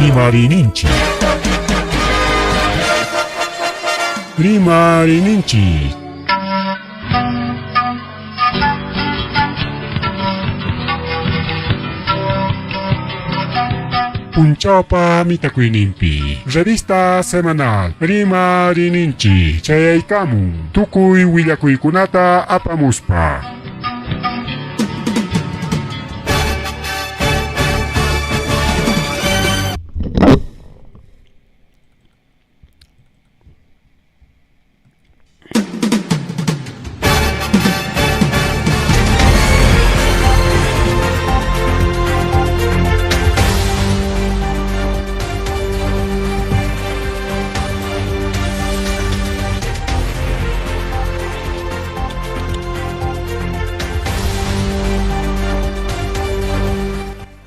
Rimariyninchik. Rimariyninchik. Punchawpa mitakuyninpi revista semanal Rimariyninchik chayaykamun tukuy willakuykunata apamuspa.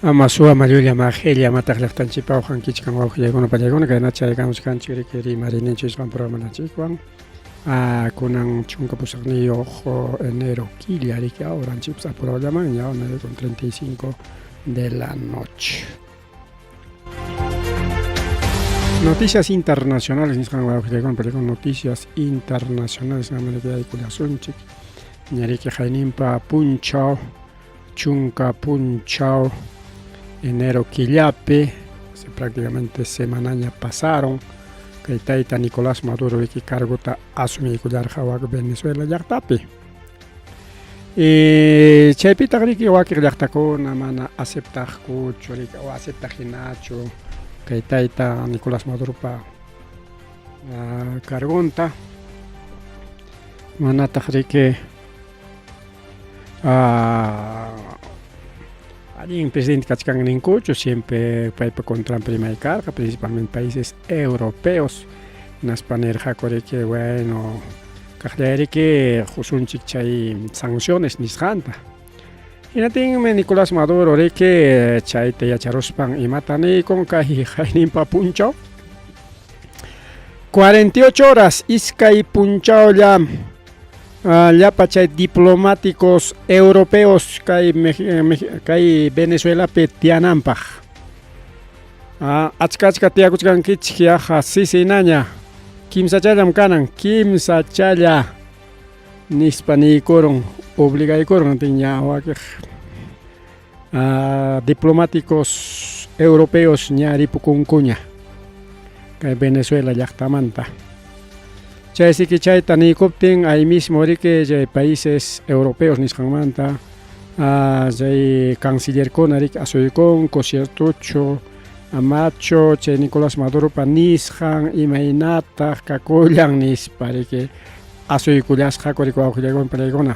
Ama suwa mallulla maqilla amataq llaqtanchikpa uqankichkan wawqillaykuna pallaykuna kayna chaykamuchkanchik riki rimarininchik nisqan programanchikwan kunan 18 enero killa riki horanchikpas apurawllaman ya 9:35 de la noche. Noticias internacionales nisqan wawqillaykuna pallaykuna noticias internacionales nisqan yaykullasunchik ñariki qayninpa punchaw chunka punchaw enero killapi, prácticamente semanaña pasaron, kay tayta Nicolás Maduro riki cargota asumiykullarqa wak Venezuela llaqtapi. Chaypitaq riki wakiq llaqtakuna mana aceptaqkuchu riki o aceptaq hinachu kay tayta Nicolás Maduropa cargonta, manataq riki allin presidente kachkan ninkuchu, siempre paypa contranpi rimay karqa, principalmente países europeos, hinaspa nirqaku riki bueno kaqllay riki qusunchik chay sanciones nisqanta. Hinatinmi Nicolás Maduro riki chayta yacharuspan imata niykun kay qayninpa punchaw 48 horas iskay punchawlla llapa chay diplomáticos europeos kay kay Venezuelapi tiyananpaq. Achka achka tiyakuchkankichik yaqa sisinaña kimsachallam kanan kimsachalla nispa niykurun obligaykurun ña wakiq diplomáticos europeos ña ripukunkuña kay Venezuela llaqtamanta. Chaysiki chayta niykuptin ahí mismo riki chay países europeos nisqanmanta chay cancillerkuna riki asuykunku ciertochu macho chay Nicolás Maduropa nisqan imaynataq kakullan nispa riki asuykullasqaku riki wawqillaykuna palaykuna.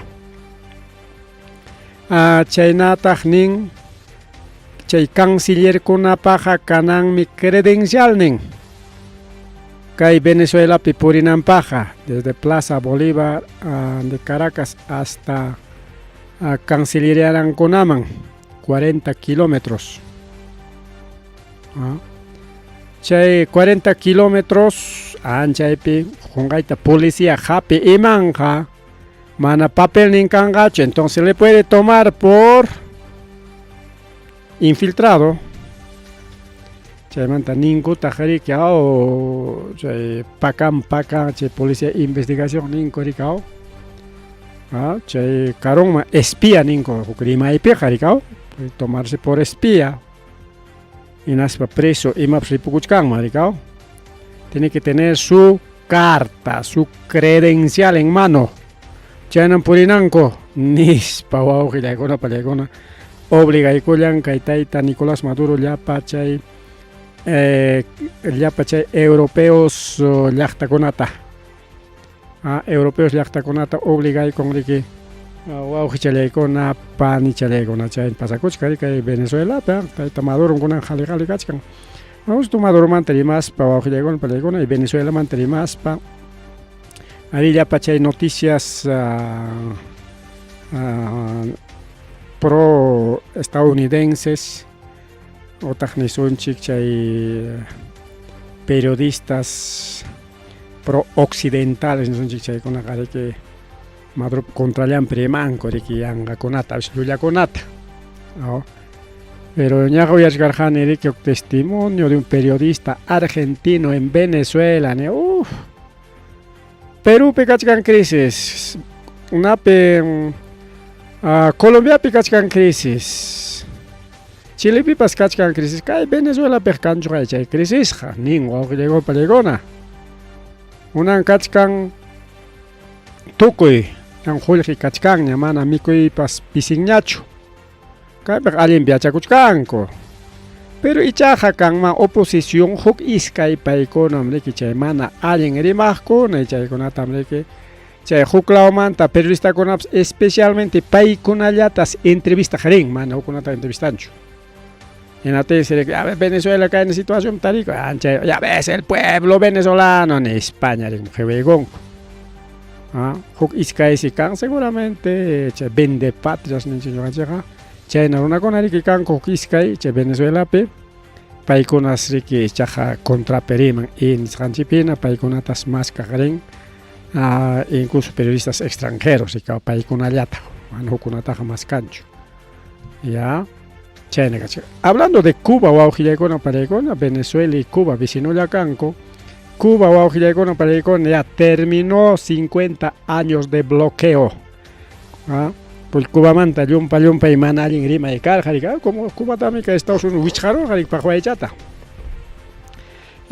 Chaynataq nin chay cancillerkunapaqa kananmi credencialnin kay Venezuelapi purinanpaqqa desde Plaza Bolívar de Caracas hasta cancilleriarankunaman 40 kilómetros. Chay 40 kilómetros anchaypi qunqayta policía hapi imanqa mana papelnin kanqachu, entonces le puede tomar por infiltrado. Chaymanta ninkutaq riki chay pakan pakan chay policía investigación ninku riki chay karunman espía ninku huk rimaypiqa riki puede tomarse por espía hinaspa preso imapas ripukuchkanman riki tiene que tener su carta, su credencial en mano. Chaynan purinanku nispa wawqillaykuna pallaykuna obligaykullan kay tayta Nicolás Maduro llapa chay llapa chay europeos llaqtakunata europeos llaqtakunata obligaykun riki wawqichallaykuna panichallaykuna chay pasakuchkan kay Venezuelapi tayta Maduro kunan qhali qhali kachkan. Justo Maduromanta rimaspa wawqillaykuna pallaykuna y Venezuelamanta rimaspa ari llapa chay noticias pro estadounidenses otaq nisunchik chay periodistas pro occidentales nisunchik chaykunaqa riki Maduro contrallanpi rimanku riki yanqakunata llullakunata. Pero ñaqa uyachkarqani riki huk testimonio de un periodista argentino en Venezuela, ni uff. Perúpi kachkan crisis, unapi Colombiapi kachkan crisis, Chilepipas kachkan crisis, kay Venezuelapiqa kanchuqa chay crisisqa, nin wawqillaykuna pallaykuna. Unan kachkan tukuy ñan qullqi kachkanña, mana mikuypas pisinñachu. Kaypiqa allinpi yachakuchkanku. Pero ichaqa kanman oposición huk iskay paykunam riki chay mana allin rimaqkuna chaykunatam riki chay huklawmanta periodistakunapas especialmente paykunallatas entrevistaq rin, mana hukkunata entrevistanchu. Hinaptinsi riki, a ver, Venezuela kayna situación tarikun, ancha, ya ves el pueblo venezolano nispa ña rin qiwaykunku. Huk iskaysi kan seguramente chay vende patrias ninchik ñuqanchikqa, chayna runakuna riki kanku huk iskay chay Venezuelapi, paykunas riki ichaqa contrapi riman y nisqanchikpina paykunatas maskaq rin, incluso periodistas extranjeros riki paykunallata, mana hukkunataqa maskanchu. Ya, chayna kachkan. Hablando de Cuba, wawqillaykuna panaykuna, Venezuela y Cuba vecinolla kanku. Cuba, wawqillaykuna panaykuna, ya terminó 50 años de bloqueo. Porque Cubamanta llumpa llumpay mana allin rimay karqa, riki, como Cubatami kay Estados Unidos wichqarurqa riki paqwaychata.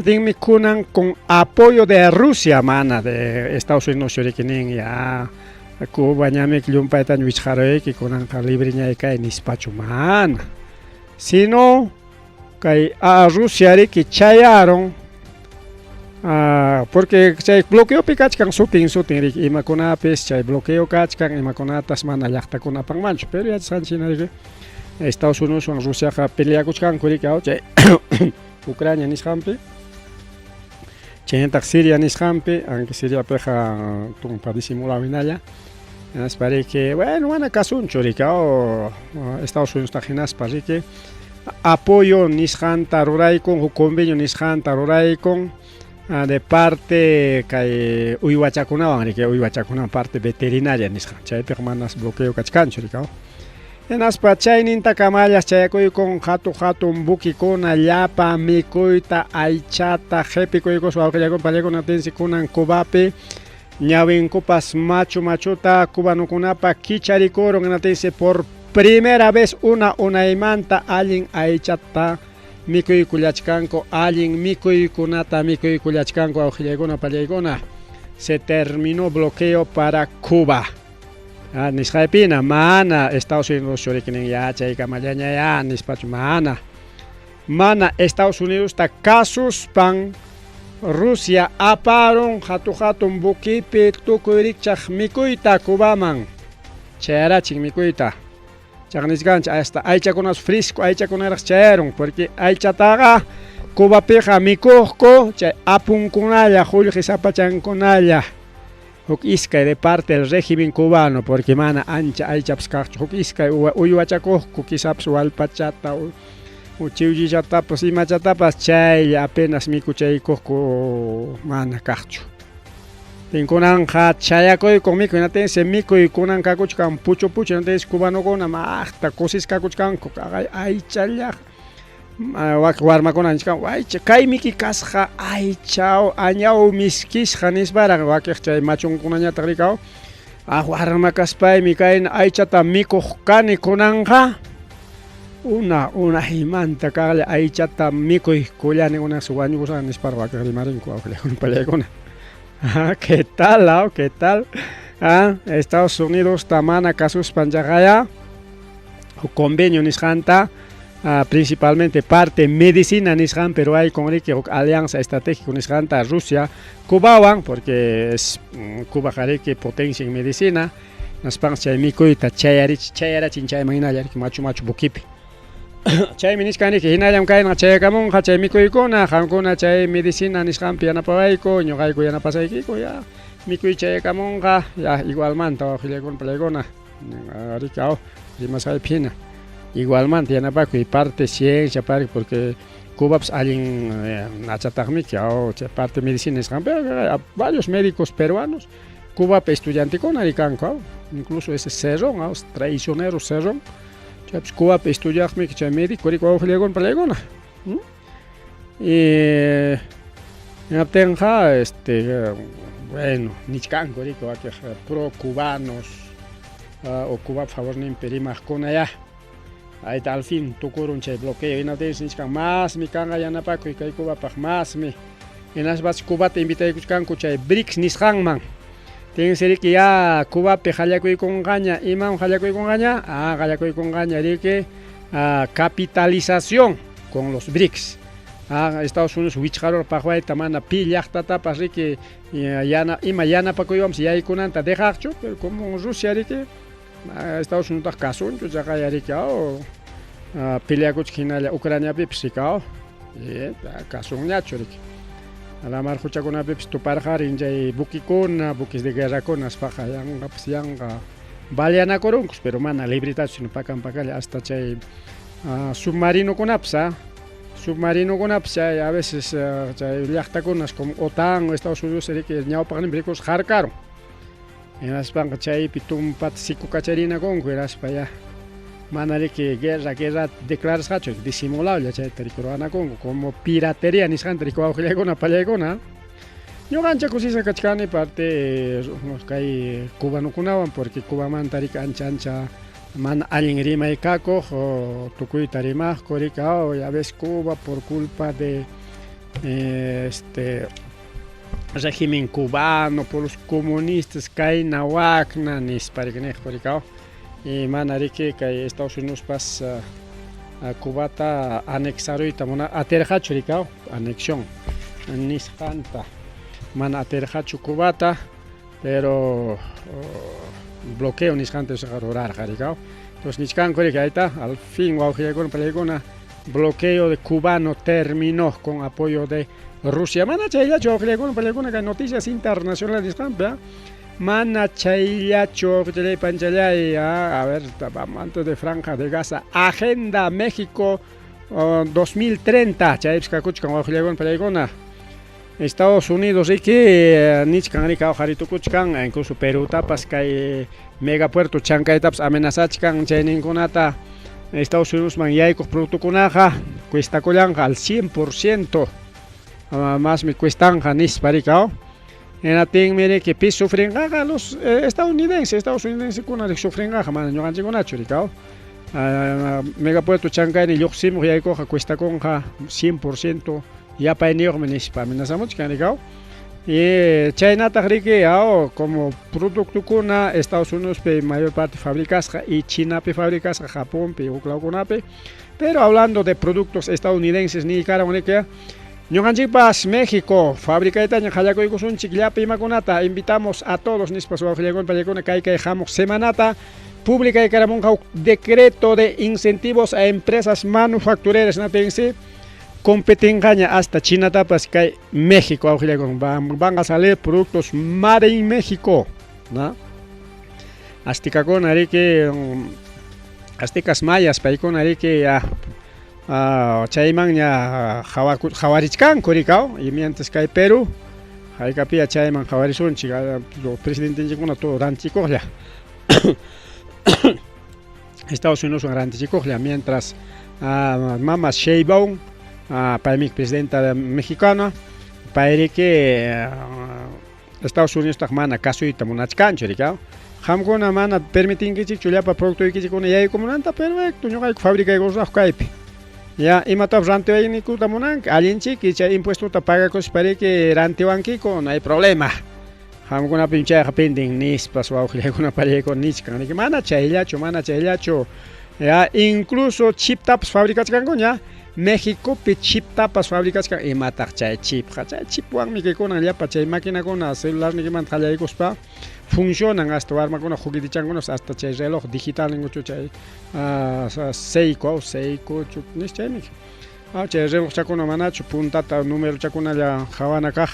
Tinmi kunan con apoyo de Rusia, mana de Estados Unidos riki nin ya Cuba ñamiki llumpaytaña wichqaruyki kunanqa libreñay kay nispachu mana. Sino kay a Rusia riki chayarun porque chay bloqueopi kachkan sutin sutin riki imakunapis chay bloqueo kachkan imakunatas mana llaqtakunapanmanchu, pero yachasqanchik hina riki Estados Unidoswan Rusiaqa peleakuchkanku riki chay Ucrania nisqanpi, chaynataq Siria nisqanpi, aunque Siriapiqa tumpa disimulado hinalla, hinaspa riki, bueno, mana kasunchu riki, Estados Unidos hinaspa riki apoyo nisqanta ruraykun, huk convenio nisqanta ruraykun de parte kay uywachakunawan riki, uywachakunawan parte veterinaria nisqan, chaypiqa manas bloqueo kachkanchu riki. Hinaspa chayninta kamallas chayakuykun hatu hatun buquekuna llapa mikuyta aychata qipikuykuspa wawqillaykuna pallaykuna tinsi kunan Cubapi ñawinkupas machu machuta cubanukunapa kicharikurun, hinatinsi por primera vez una unaymanta allin aychata mikuykullachkanku, allin mikuykunata mikuykullachkanku wawqillaykuna pallaykuna. Se terminó bloqueo para Cuba. Nisqaypina mana Estados Unidos churikinin ya chaykamallaña ya nispachu mana. Mana Estados Unidosta kasuspan Rusia aparun hatu hatun buquipi tukuy rikchaq mikuyta Cubaman. Chayarachin mikuyta. Chaqnichkanchik hasta aychakunas fresco aychakunaraq chayarun, porque aychataqa Cubapiqa mikuqku chay apunkunalla, qullqi sapachankunalla. Huk iskay de parte del régimen cubano, porque mana ancha aychapas kaqchu, huk iskay uywachakuqku quizás wallpachata chiwchichatapas imachatapas chaylla apenas mikuchaykuqku mana kaqchu. Tinkunanqa chayakuyku mikuy, hinatinsi mikuy kunan kakuchkan puchu puchu, hinatinsi cubanokuna maqta kusisqa kakuchkanku aychalla wak warmakuna nichkan aycha kay miki kasqa aycha añaw miskisqa nisparaq wakiq chay machunkunañataq rikaw warma kaspaymi kayna aychata mikuq kani kunanqa una unaymanta kaqlla aychata mikuy kullani unas wañukusaq nisparaq wakiq rimarinku wawqillaykuna pallaykuna. ¿Qué tal? ¿Qué tal? Estados Unidos mana kasuspan chaqaya convenio nisqanta principalmente parte medicina nisqan, pero hay con riki huk alianza estratégica nisqanta Rusia Cubawan, porque es Cuba qariki potencia en medicina, naspan chay mikuyta chayarich chayarachin chayman hinalla riki machu machu buquipi. Chaymi nichkaniki hinallam kayna chayakamunqa chay mikuykuna, qamkuna chay medicina nisqanpi yanapawayku, ñuqayku yanapasaykiku ya mikuy chayakamunqa ya igualmanta wawqillaykuna pallaykuna riki rimasqaypi hina igualmanta yanapakuy parte ciencia parte porque Cubapas allin nachataqmiki chay parte medicina nisqanpi varios médicos peruanos Cubapi estudiantekuna rikanku, incluso ese Cerrón, traicionero Cerrón. Chaypis Cubapi estudiaqmi chay médico riki wawqillaykuna pallaykuna. Y hinaptinqa este bueno nichkanku riki wakiq pro cubanos o Cubap favorninpi rimaqkuna ya. Ayta al fin tukurun chay bloqueo hinaptinsi nichkan masmi kanqa yanapakuy kay Cubapaq masmi. Hinaspas Cubata invitaykuchkanku chay BRICS nisqanman. Tinsi riki ya Cubapi qallakuykunqaña, imam qallakuykunqaña? Ah, qallakuykunqaña riki capitalización con los BRICS. Ah, Estados Unidos wichqarur paqwayta mana pi llaqtatapas riki yana, ima yanapakuywanpas yaykunanta dejaqchu, pero como Rusia riki Estados Unidos kasunchu chaqaya riki aw peleakuchik hinalla Ucraniapipis riki aw kasunñachu riki. Lamar quchakunapipis tuparqarin chay buquekuna, buques de guerrakuna aspaqa yanqapas yanqa baleanakurunkus, pero mana libretachu sino pakan pakalla hasta chay submarinokunapas submarinokunapas chay a veces chay llaqtakunas como OTAN o Estados Unidos riki ñawpaqninpi rikus harkarun. Hinaspanqa chaypi tumpata sikukacharinakunku hinaspa ya mana riki guerra guerra declarasqachu disimulable chayta riki ruwanakunku como piratería nisqanta riki wawqillaykuna pallaykuna. Ñuqa ancha kusisqa kachkani parte kay cubanokunawan porque Cubamanta riki ancha ancha mana allin rimay kakuq tukuyta rimaqku riki ya ves Cuba por culpa de este régimen cubano por los comunistas kayna wakna nispa riki niqku riki y mana riki kay Estados Unidos Cubata anexaruyta muna atirqachu riki anexión nisqanta mana atirqachu Cubata pero bloqueo nisqanta rurarqa riki entonces nichkanku riki ahí al fin wawqillaykuna pallaykuna bloqueo de cubano terminó con apoyo de Rusia. Mana chayllachu wawqillaykuna pallaykuna kay noticias internacionales nisqanpi mana chayllachu wawqillay panchallay a ver vamos antes de Franja de Gaza Agenda México 2030 chaypis kakuchkan wawqillaykuna pallaykuna Estados Unidos riki nichkan riki awqaritukuchkan incluso Perutapas kay megapuerto Chancaytapas amenazachkan chayninkunata Estados Unidosman yaykuq productokunaqa cuestakullanqa al 100% masmi cuestanqa nispa riki hinaptinmi riki pi sufrinqaqa los estadounidenses estadounidensekuna riki sufrinqaqa mana ñuqanchikkunachu riki megapuerto Chancayni lluqsimuq yaykuqqa cuestakunqa 100% yapayniyuqmi nispa amenazamuchkan riki y chaynataq riki como productokuna Estados Unidospi mayor parte fabricasqa y Chinapi fabricasqa Japonpi huk lawkunapi pero hablando de productos estadounidenses niykaran riki ñuqanchikpas México fabricaytaña qallakuykusunchik llapa imakunata invitamos a todos nispas wawqillaykuna pallaykuna kay kay hamuq semanata publicaykaramunqa huk decreto de incentivos a empresas manufactureras hinaptinsi competinqaña hasta Chinatapas kay México wawqillaykuna van a salir productos made in México, ¿no? Aztecakuna riki aztecas mayas paykuna riki ya chaymanña qhawarichkanku riki y mientras kay Perú haykapia chayman qhawarisunchik presidentenchikkuna todo ranchikuqlla Estados Unidoswan rantichikuqlla mientras mama Sheinbaum paymi presidenta mexicana pay riki Estados Unidostaq mana kasuyta munachkanchu riki qamkuna mana permitinkichikchu llapa productoykichikkuna yaykumunanta perfecto ñuqayku fabricaykusaqku kaypi ya imatapas rantiwayninkuta munanki allinchiki chay impuestota pagakuspa riki rantiwankiku no hay problema qamkunapim chayqa pendin nispas wawqillaykuna pallaykuna nichkan riki mana chayllachu mana chayllachu ya incluso chiptapas fabricachkankuña Mexicopi chiptapas fabricachkan imataq chay chipqa chay chipwanmi kaykunan llapa chay maquinakuna celularniykimanta qallaykuspa funcionan hasta warmakuna juguetichankunas hasta chay reloj digital ninkuchu chay Seiko Seiko nis chaymi chay relojchakuna manachu puntata numerochakunalla qawana kaq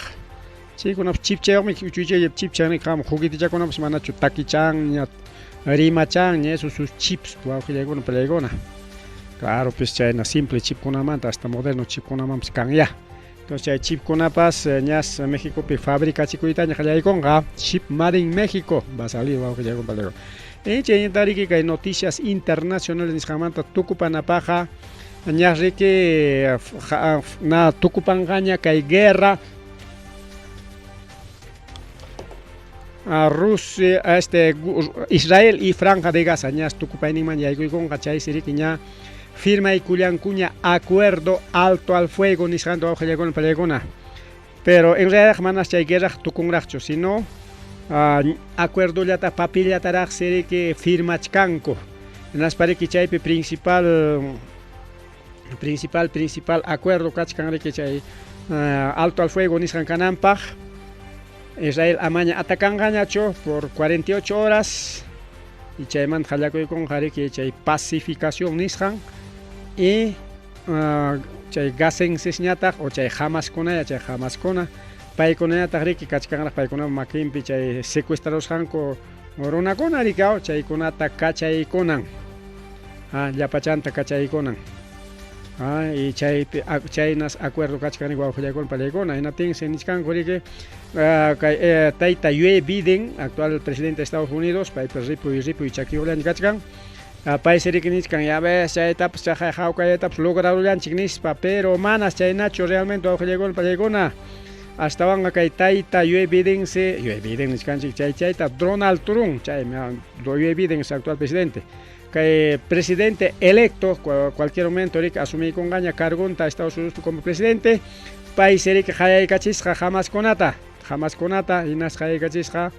chaykunapas chipchayuqmi uchuychaylla chipchan qam juguetichakunapas manachu takichanña rimachanña esos sus chips wawqillaykuna pallaykuna claro pues chayna simple chipkunamanta hasta moderno chipkunamanpas kan ya entonces chay chipkunapas ñas Mexicopi fabricachikuytaña qallaykunqa chip made in México va a salir wawqillaykuna pallaykuna. Chayñata riki kay noticias internacionales nisqanmanta tukupanapaqqa ña riki na tukupanqaña kay guerra Rusia, este, Israel y Franja de Gaza ñas tukupayninman yaykuykunqa chaysi riki ña firmaykullankuña acuerdo alto al fuego nisqanta wawqillaykuna pallaykuna. Pero en realidad manas chay guerraq tukunraqchu, sino acuerdollata papillataraqsi riki firmachkanku. Hinaspa riki chaypi principal principal principal acuerdo kachkan riki chay alto al fuego nisqan kananpaq Israel amaña atakanqañachu por 48 horas y chaymanta qallakuykunqa riki chay pacificación nisqan y chay gazensesñataq o chay hamaskunaya chay hamaskuna paykunañataq riki kachkanraq paykunapa makinpi chay secuestrarusqanku runakuna riki chaykunata kachaykunan llapachanta kachaykunan y chaypi chaynas acuerdo kachkan riki wawqillaykuna pallaykuna hinaptinsi nichkanku riki kay tayta Joe Biden actual presidente de Estados Unidos paypas ripuy ripuy chakiyuqllaña kachkan paysi riki nichkan ya ves chaytapas chaqay hawkayaytapas lograrullanchik nispa pero manas chaynachu realmente wawqillaykuna pallaykuna astawanqa kay tayta Joe Bidensi Joe Biden nichkanchik chay chayta Donald Trump chaymi Joe Biden es actual presidente kay presidente electo cualquier momento riki asumiykunqaña cargunta Estados Unidos como presidente paysi riki qayaykachisqa hamaskunata hamaskunata hinas qayaykachisqa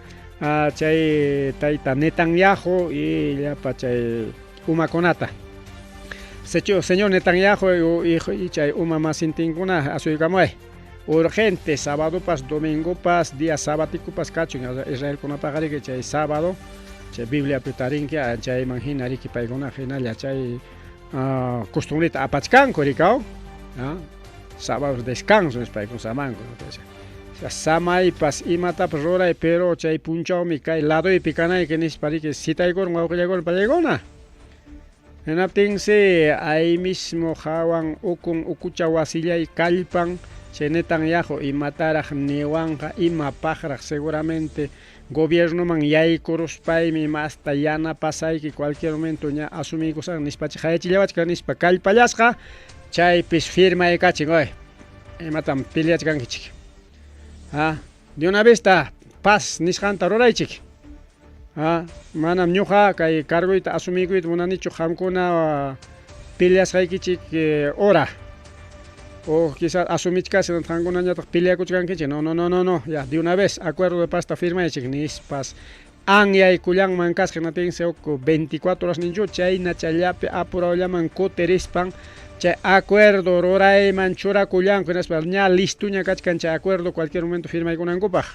chay tayta Netanyahu y llapa chay umakunata señor Netanyahu y chay uma masintinkuna asuykamuway urgente sábadopas domingopas día sabáticopas kachun Israelkunapaqa riki chay sábado chay Bibliapi tarinki chayman hina riki paykuna hinalla chay costumbreta apachkanku rikaw sábado descanso nispa paykuna samanku samaypas imatapas ruray pero chay punchawmi kay ladoypi kanayki nispa riki citaykurun wawqillaykuna pallaykuna hinaptinsi ahí mismo hawan ukun ukucha wasillay kallpan chay Netanyahu imataraq niwanqa imapaqraq seguramente gobiernoman yaykuruspaymi masta yanapasayki cualquier momento ña asumiykusaq nispachi qayachillawachkan nispa kallpallasqa chaypis firmaykachin oy imatam peleachkankichik de una vez ta paz nisqanta ruraychik manam ñuqa kay cargoyta asumiykuyta munanichu qamkuna peleasqaykichik hora o quizás asumichkasi qamkunañataq peleakuchkankichik no no no no no ya de una vez acuerdo de paz ta firmaychik nispas anyaykullanman kasqa hinaptinsi huk 24 horas ninchu chayna chayllapi apurawllaman kutirispan chay acuerdo rurayman churakullanku hinaspa ña listoña kachkan chay acuerdo cualquier momento firmaykunankupaq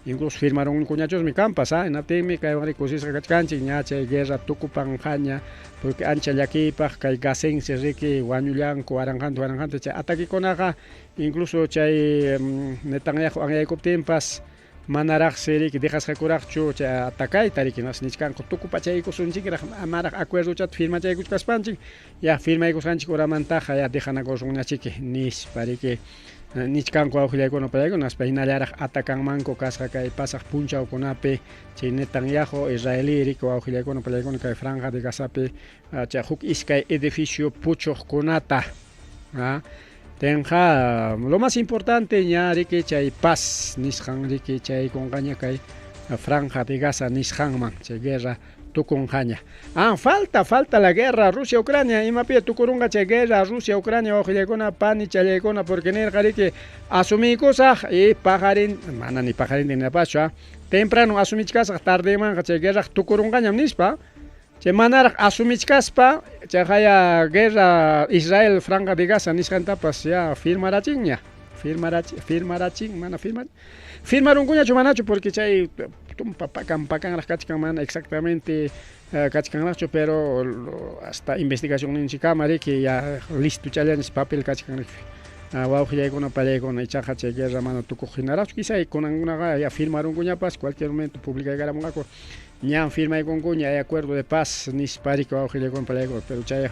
incluso firmarunkuñachusmi kanpas hinaptinmi kaywan riki kusisqa kachkanchik ña chay guerra tukupanqaña porque ancha llakiypaq kay gazenses riki wañullanku waranqanta waranqanta chay ataquekunaqa incluso chay Netanyahu anyaykuptinpas manaraqsi riki dejasqakuraqchu chay atacayta riki nichkanku tukupachaykusunchikraq amaraq acuerdochata firmachaykuchkaspanchik ya firmaykusqanchik horamantaqa ya dejanakusunñachiki nispa riki nichkanku wawqillaykuna pallaykuna hinaspa hinallaraq atacanmanku kasqa kay pasaq punchawkunapi chay Netanyahu israelí riki wawqillaykuna pallaykuna kay Franja de Gazapi chay huk iskay edificio puchuqkunata tenqa lo más importante ña riki chay paz nisqan riki chaykunqaña kay Franja de Gaza nisqanman chay guerra tukunqaña falta falta la guerra Rusia Ucrania imapi tukurunqa chay guerra Rusia Ucrania wawqillaykuna panichallaykuna porque nirqa riki asumiykusaq y paqarin mana ni paqarin ninapaschu temprano asumichkasaq tardemanqa chay guerra tukurunqañam nispa chay manaraq asumichkaspa chayqaya guerra Israel Franja de Gaza nisqantapas ya firmarachinña firmarachin mana firmarunkuñachu manachu porque chay tumpa pakan pakanraq kachkan mana exactamente kachkanraqchu pero hasta investigación ninchikkama riki ya listo challañas papel kachkan riki wawqillaykuna pallaykuna ichaqa chay guerra mana tukuq hinaraqchu quizá kunankunaqa ya firmarunkuñapas cualquier momento publicaykaramunqaku ñan firmaykunkuña hay acuerdo de paz nispa riki wawqillaykuna pallaykuna pero chay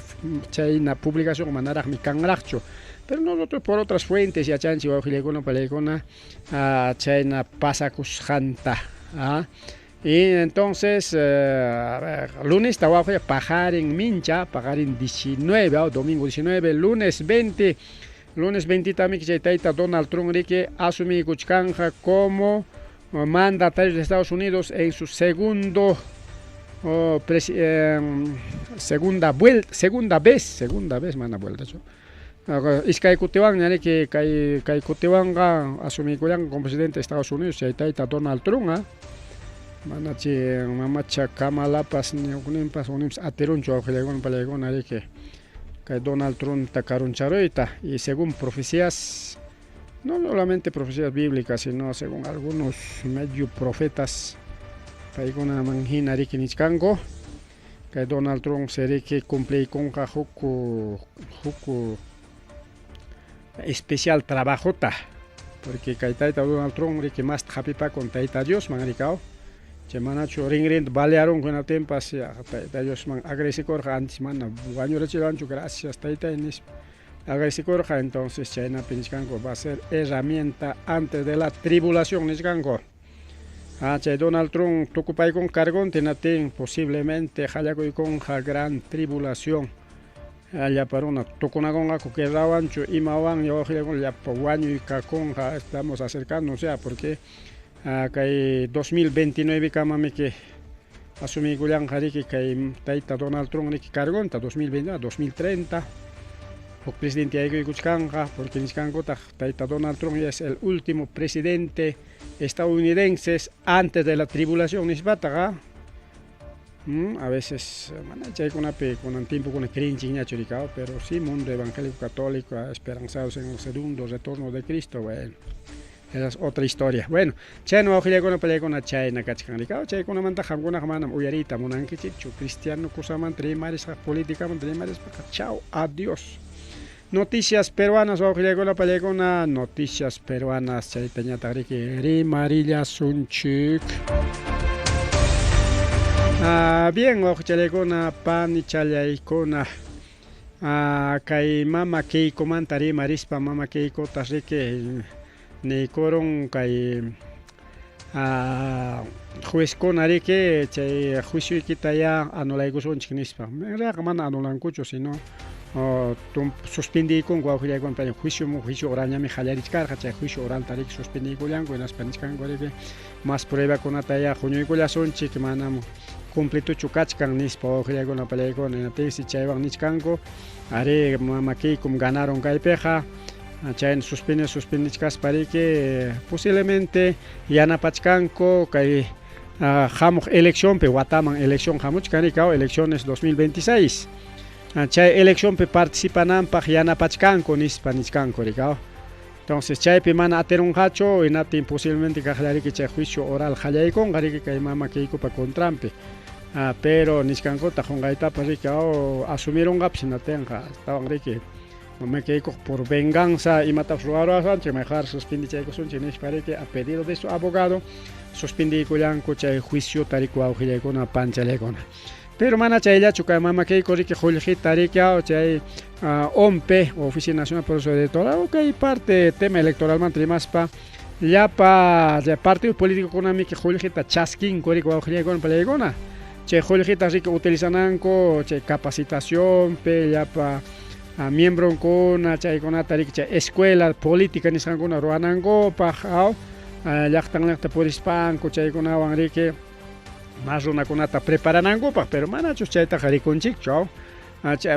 chayna publicación manaraqmi kanraqchu pero nosotros por otras fuentes yachanchik wawqillaykuna pallaykuna chayna pasakusqanta. Y entonces, a ver, lunes wawqilla paqarin mincha, paqarin 19, domingo 19, lunes 20, lunes 20 también chay tayta Donald Trump riki asumiykuchkanja como mandatario de Estados Unidos en su segundo oh, segunda vuelta, segunda vez mana vuelta iskay kutiwanña riki kay kutiwanqa asumiykullanqa como presidente de Estados Unidos chay tayta Donald Trump, mana chay mamacha Kamalapas ni hukninpas hukninpas atirunchu wawqillaykuna pallaykuna riki kay Donald Trump ta karuncharuyta. Y según profecías, no solamente profecías bíblicas, sino según algunos medio profetas, paykunaman hina riki nichkanku kay Donald Trump se riki cumpliykunqa huk huk especial trabajota, porque kay tayta Donald Trump riki masta hapipakun tayta Diosman rikaw. Chay manachu rinrinta balearunku hinaptinpas tayta Diosman agradecikurqa, antes mana wañurachiwanchu, gracias taytay nispa agradecikurqa. Entonces chaynapi nichkanku va a ser herramienta antes de la tribulación nichkanku. Chay Donald Trump tukupaykun cargonta hinaptin posiblemente qallakuykunqa gran tribulación, llapa runa tukunakunqaku guerrawanchu imawan wawqillaykuna llapa wañuy kakunqa. Estamos acercando, o sea, porque kay 2029 kamamiki asumiykullanqa riki kay tayta Donald Trump riki cargonta 2029, 2030 huk presidente yaykuykuchkanqa, porque nichkankutaq tayta Donald Trump ya es el último presidente estadounidense antes de la tribulación nispataqa. A veces mana chaykunapi kunan tiempokuna creenchikñachu rikaw, pero sí mundo evangélico católico esperanzados en el segundo retorno de Cristo. Bueno, esa es otra historia. Bueno, chayna wawqillaykuna pallaykuna chayna kachkan rikaw. Chaykunamanta qamkunaqa manam uyariyta munankichikchu, cristiano kusamanta rimarisqa, políticamanta rimarispaqa. Chao, adiós. Noticias peruanas, wawqillaykuna pallaykuna, noticias peruanas, chaytañataq riki rimarillasunchik. Bien, wawqichallaykuna, panichallaykuna, kay mama Keikomanta rimarispa, mama Keikota riki niykurun kay juezkuna riki chay juicioykita ya anulaykusunchik nispa. Realqa mana anulankuchu, sino suspendiykunku wawqillaykuna. Juicio juicio oralñami qallarichkarqa, chay juicio oralta riki suspendiykullanku, hinaspa nichkanku riki mas pruebakunata ya huñuykullasunchik, manam completochu kachkan nispa wawqillaykuna pallaykuna. Hinaptinsi chaywan nichkanku ari mama Keikom ganaron kaypiqa. Chayna suspende suspendichkaspa riki posiblemente yanapachkanku kay hamuq eleccionpi, wataman elección hamuchkan rikaw, elecciones 2026, chay eleccionpi participananpaq yanapachkanku nispa nichkanku rikaw. Entonces chaypi mana atirunqachu, hinaptin posiblemente kaqlla riki chay juicio oral qallaykunqa riki kay mama Keikopa contranpi. Pero nichkankutaq qunqaytapas riki asumirunqapas, hinaptinqa astawan riki mama Keiko por venganza imatapas ruwaruwasunchik, mejor suspendichaykusunchik nispa riki a pedido de su abogado suspendiykullanku chay juiciota riki wawqillaykuna panchallaykuna. Pero mana chayllachu, kay mama Keiko riki qullqita riki chay ONPE, Oficina Nacional de Proceso Electoral, kay parte tema electoralmanta rimaspa, llapa partido políticokunamiki qullqita chaskinku riki wawqillaykuna pallaykuna. Chay qullqita riki utilizananku chay capacitacionpi llapa miembronkuna chaykunata riki chay escuela política nisqankuna ruwanankupaq, llaqtan llaqta purispanku chaykunawan riki mas runakunata preparanankupaq, pero manachus chaytaqa rikunchikchu.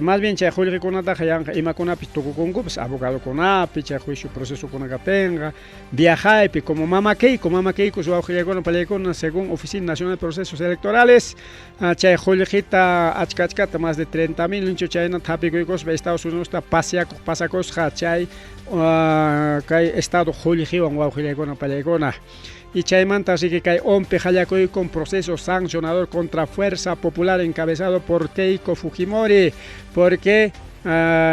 Más bien chay qullqikunataqa yanqa imakunapi tukukunkupas, abogadokunapi, chay juicio procesokuna kaptinqa, viajaypi, como mama Keiko, mama Keiko wawqillaykuna pallaykuna, según Oficina Nacional de Procesos Electorales, chay qullqita achka achkata, más de 30,000 ninchu chaynata hapikuykuspa Estados Unidosta paseakuq pasakusqa chay kay estado qullqiwan wawqillaykuna pallaykuna. Y chaymanta riki kay ONPE qallakuykum proceso sancionador contra Fuerza Popular encabezado por Keiko Fujimori, porque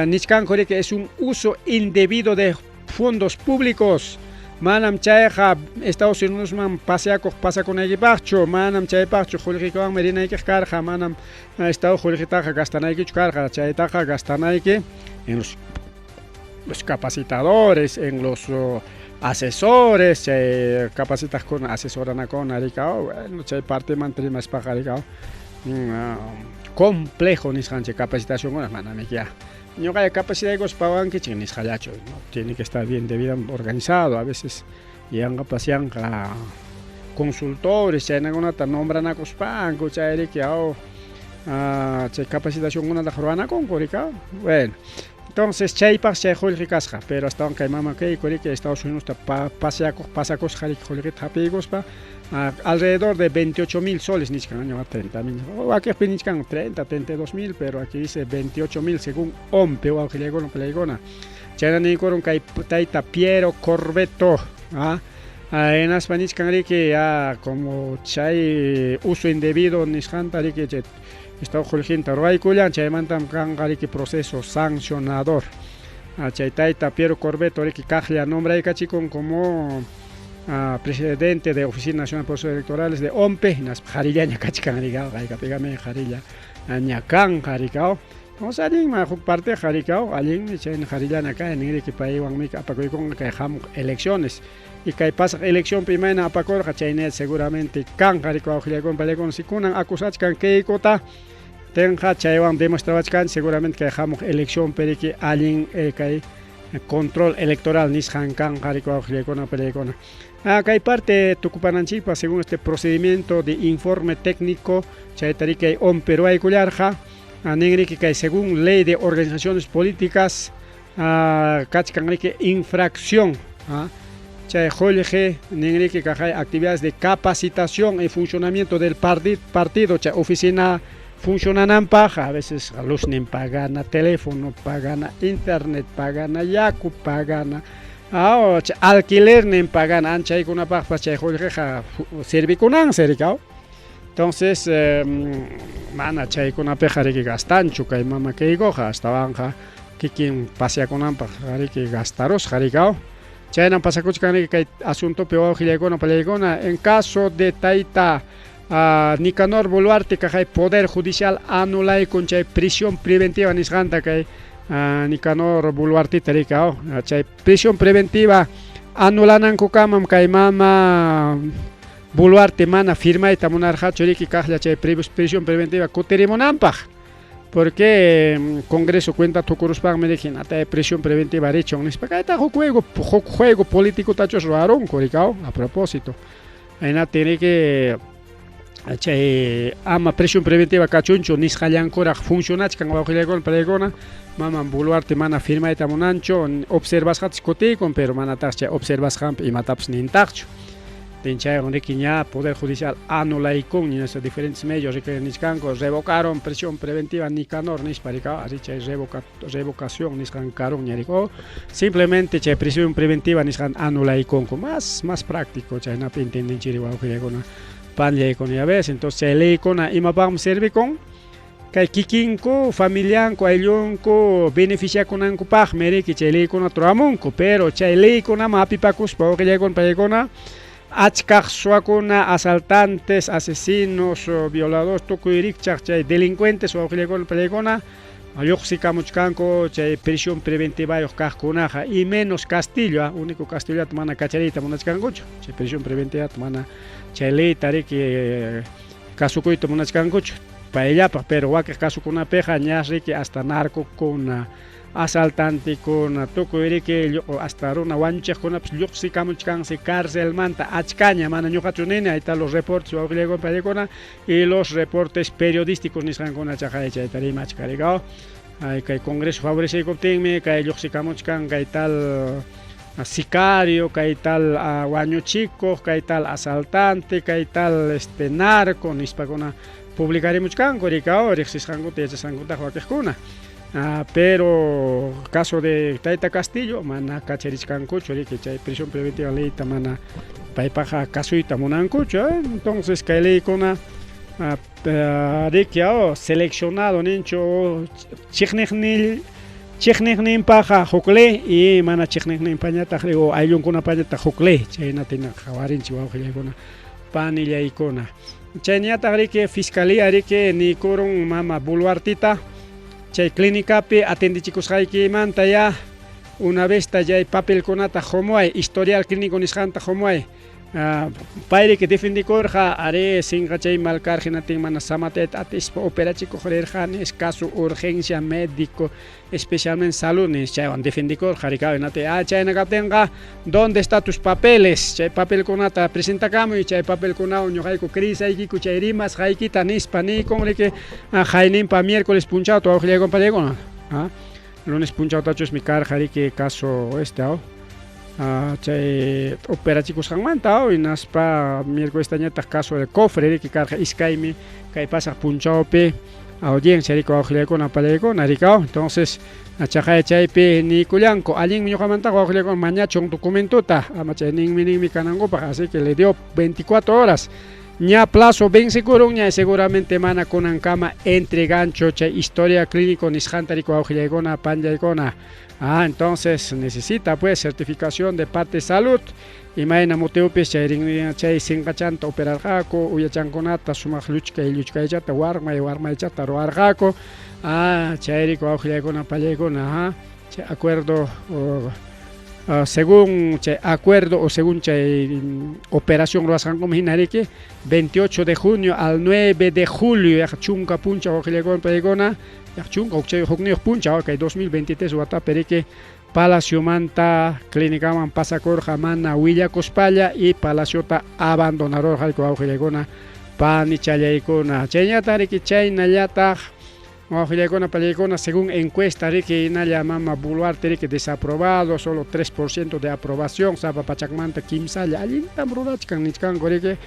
nichkanku riki es un uso indebido de fondos públicos. Manam chayqa Estados Unidosman paseakuq pasakunaykipaqchu, manam chaypaqchu qullqiykiwanmi rinaykiq karqa, manam estado qullqitaqa gastanaykichu karqa, chaytaqa gastanayki en los Los capacitadores, en los asesores, chay capacitaqkuna asesoranakuna rikaw, bueno, chay partemanta rimaspaqa rikaw, complejo nisqanchik capacitacionkuna manami ya ñuqaya capacitaykuspa pawankichik nisqallachu, no, tiene que estar bien debidamente organizado, a veces yanqapas yanqa consultores chaynakunata nombranakuspanku chayriki aw chay capacitacionkunataqa ruwanakunku rikaw, bueno. Entonces chaypaq chay qullqi kasqa, pero astawan kay mama Keiko riki Estados Unidosta paseakuq pasakusqa riki qullqita hapiykuspa alrededor de 28 mil soles nichkan, ñuqa 30 mil, wakiqpi nichkan 30, 32 mil, pero aquí dice 28 mil según ONPE wawqillaykuna palaykuna. Chayna niykurun kay tayta Piero Corvetto, hinaspa nichkan riki ya como chay uso indebido nisqanta riki chay Estado qullqinta ruwaykullan, chaymantam kanqa riki proceso sancionador. Chay tayta Piero Corvetto riki kaqlla nombraykachikun como presidente de Oficina Nacional de Procesos Electorales de ONPE, hinaspa qharillaña kachkan rikaw, haykapikami qharilla ña kanqa rikaw. Entonces allinmi huk parteqa rikaw, allinmi chayna qharillana kaynin riki paywanmi apakuykunqa kay hamuq elecciones. Y kay pasaq eleccionpi imayna apakurqa chayna seguramente kanqa riki wawqillaykuna pallaykuna si kunan acusachkan Keikota tenqa chaywan demostrabachkan seguramente kay hamuq eleccionpi riki allin kay control electoral nisqan kanqa riki wawqillaykuna pallaykuna. Kay parte tukupananchikpaq según este procedimiento de informe técnico chayta riki kay ONPE ruwaykullarqa nin riki kay según ley de organizaciones políticas kachkan riki infracción chay qullqi nin riki kaqay actividades de capacitación y funcionamiento del partido chay oficina funcionananpaq a veces luznin pagana, teléfono pagana, internet pagana, yaku pagana, chay alquilernin pagana, anchaykunapaqpas chay qullqiqa servikunansi rikaw. Entonces mana chaykunapiqa riki gastanchu kay mama Keikoqa, astawanqa kikin paseakunanpaq riki gastarusqa rikaw. Chaynam pasakuchkan riki kay asuntopi wawqillaykuna pallaykuna en caso de tayta Nicanor Boluarte kaqay Poder Judicial anulaykun chay prisión preventiva nisqanta kay Nicanor Boluartita rikaw, chay prisión preventiva anulanankukamam kay mama Boluarte mana firmayta munarqachu riki kaqlla chay prisión preventiva kutirimunanpaq, porque Congreso cuenta tukuruspanmi riki hinata prisión preventiva richun nispa kayta huk juego político tachus ruwarunku rikaw a propósito. Hinaptin riki chay ama prisión preventiva kachunchu nisqallankuraq funcionachkan wawqillaykuna pallaykuna maman Boluarte mana firmayta munanchu observasqatas kutiykun pero manataq chay observasqanpi imatapas nintaqchu. Chaywan riki ña Poder Judicial anulaykun ña diferentes medios riki nichkanku revocaron prisión preventiva Nicanor nispa rikaw ari chay revocación nisqan karun ña rikaw simplemente chay prisión preventiva nisqan anulaykunku más práctico chaynapi entendinchik wawqillaykuna panllaykuna ya ves entonces chay leykuna imapaqmi servikun kay kikinku familianku ayllunku beneficiakunankupaqmi riki chay leykunata ruramunku pero chay leykunaman hapipakuspa wawqillaykuna pallaykuna achkaq suwakuna asaltantes, asesinos, violadores tukuy rikchaq chay delincuentes wawqillaykuna pallaykuna lluqsikamuchkanku chay prisión preventivayuq kaqkunaqa y menos Castillo, único Castillota mana kachariyta munachkankuchu chay prisión preventivata mana chay leyta riki kasukuyta munachkankuchu payllapaq pero wakiq kasukunapiqa ñas riki hasta narcokuna asaltantekuna tukuy riki hasta runa wañuchiqkunapas lluqsikamuchkansi carcelmanta achkaña mana ñuqachu nini ahí están los reportes wawqillaykuna pallaykuna y los reportes periodísticos nisqankuna chaqay chayta rimachka rikaw ay kay Congreso favoreceykuptinmi kay lluqsikamuchkan kay tal sicario, kay tal wañuchikuq, kay tal asaltante, kay tal narco nispakuna publicarimuchkanku rikaw riqsisqankuta yachasqankutaq wakiqkuna. Pero caso de Tayta Castillo mana kacharichkankuchu riki chay prisión preventiva leyta mana paypaqa kasuyta munankuchu, entonces kay leykuna riki seleccionado ninchu chiqniqninpaqa huk ley y mana chiqniqninpañataq o ayllunkunapañataq huk ley chaynata qhawarinchik wawqillaykuna panillaykuna. Chayñataq riki fiscalía riki niykurun mama Boluartita chay clínicapi atendichikusqaykimanta ya Una vezta chay papelkunata qumuway, historial clínico nisqanta qumuway. Payriki defendikurqa, arí, sinqachay mal karqa hinatin mana samatayta atispa operachikuq rirqani, es caso urgencia médico, especialmente salud nis chaywan defendikurqa rikaw hinati ah chayna kaptinqa ¿dónde está tus papeles? Chay papelkunata presentakamuy, chay papelkunawan ñuqayku creesaykiku chay rimasqaykita nispa niykun riki qayninpa miércoles punchawta wawqillayku pallaykuna. Lunes punchawtachusmi karqa riki caso este aw chay operachikusqanmanta aw hinaspa miércolestañataq caso de cofre riki karqa iskaymi kay pasaq punchawpi audiencia riki wawqillaykuna pallaykuna riki aw entonces chaqay chaypi niykullanku allinmi ñuqamantaqa wawqillaykuna mañachun documentota ama chay ninmi ninmi kanankupaq así que le dio 24 horas ña plazo vencekurunña seguramente mana kunankama entreganchu chay historia clínico nisqanta riki wawqillaykuna panllaykuna ah entonces necesita pues certificación de parte salud imayna motivopis chay chay sinqachanta operarqaku uyachankunata sumaq lluchkay lluchkaychata warmay warmaychata ruwarqaku ah chayriki wawqillaykuna pallaykuna ah chay acuerdo según chay acuerdo o según chay operación ruwasqankuman hina riki 28 de junio al 9 de julio yaqa chunka punchaw wawqillaykuna pallaykuna yaqa chunka hukchayuq hukniyuq punchaw kay 2023 watapi riki Palaciomanta clínicaman pasakurqa mana willakuspalla y palaciota abandonarurqayku wawqillaykuna panichallaykuna chayñataq riki chaynallataq wawqillaykuna pallaykuna según encuesta riki hinalla mama Boluarte riki desaprobado solo 3% de aprobación sapa pachakmanta kimsalla allintam rurachkan nichkanku riki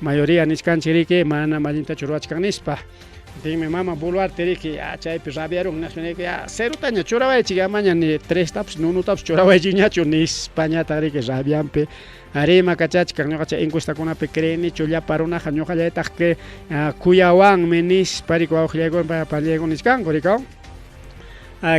mayoría nichkanchik riki manam allintachu rurachkan nispa Tinmi mama Boluarte riki ya chaypi rabiarun nispa ya cerotaña churawaychik amaña ni trestapas ni unutapas churawaychikñachu nispañataq riki rabianpi rimakachachkan ñuqa chay encuestakunapi creenichu llapa runaqa ñuqallaytaq que kuyawanmi nispa riki wawqillaykuna pallaykuna nichkanku rikaw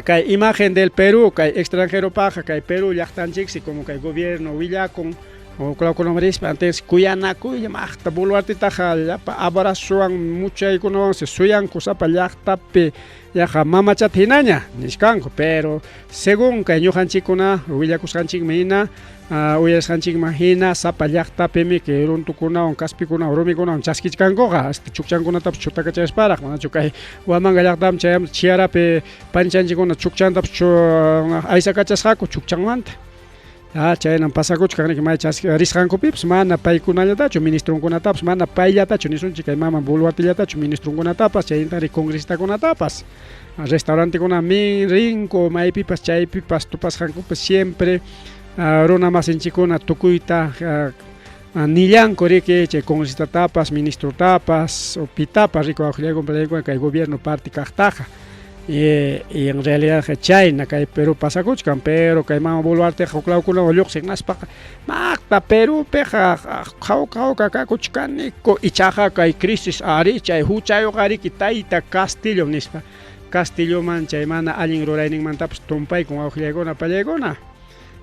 kay imagen del Perú kay extranjeropaqqa kay Perú llaqtanchiksi como kay gobierno willakun huklawkunaman rispa antes kuyanakuylla maqta Boluartetaqa llapa abrazowan muchaykunawansi suyanku sapa llaqtapi yaqa mamachata hinaña nichkanku pero según kay ñuqanchikkuna willakusqanchikman hina uyarisqanchikman hina sapa llaqtapimi kay runtukunawan kaspikunawan rumikunawan chaskichkankuqa hasta chukchankunatapas chutakachasparaq manachu kay Huamanga llaqtaman chayam Chiarapi panchanchikkuna chukchantapas aysakachasqaku chukchanmanta Ah, chaynam pasakuchkan riki may chaski risqankupipas mana paykunallatachu ministronkunatapas mana payllatachu nisunchik kay mama Boluartellatachu ministronkunatapas chaynataq congresistakunatapas restaurantekuna min rinku maypipas chaypipas tupasqankupas siempre runa masinchikkuna tukuyta nillanku riki chay congresistatapas ministrotapas o pitapas riki wawqillayku pallaykuna kay gobierno parte kaqtaqa y en realidad chayna kay Perú pasakuchkan pero kay mama Boluarteqa huklawkunawan lluqsin hinaspaqa maqta Perúpiqa hawka hawka kakuchkaniku ichaqa kay crisis ari chay huchayuq ariki tayta Castillo nispa Castilloman chay mana allin rurayninmantapas tumpaykun wawqillaykuna pallaykuna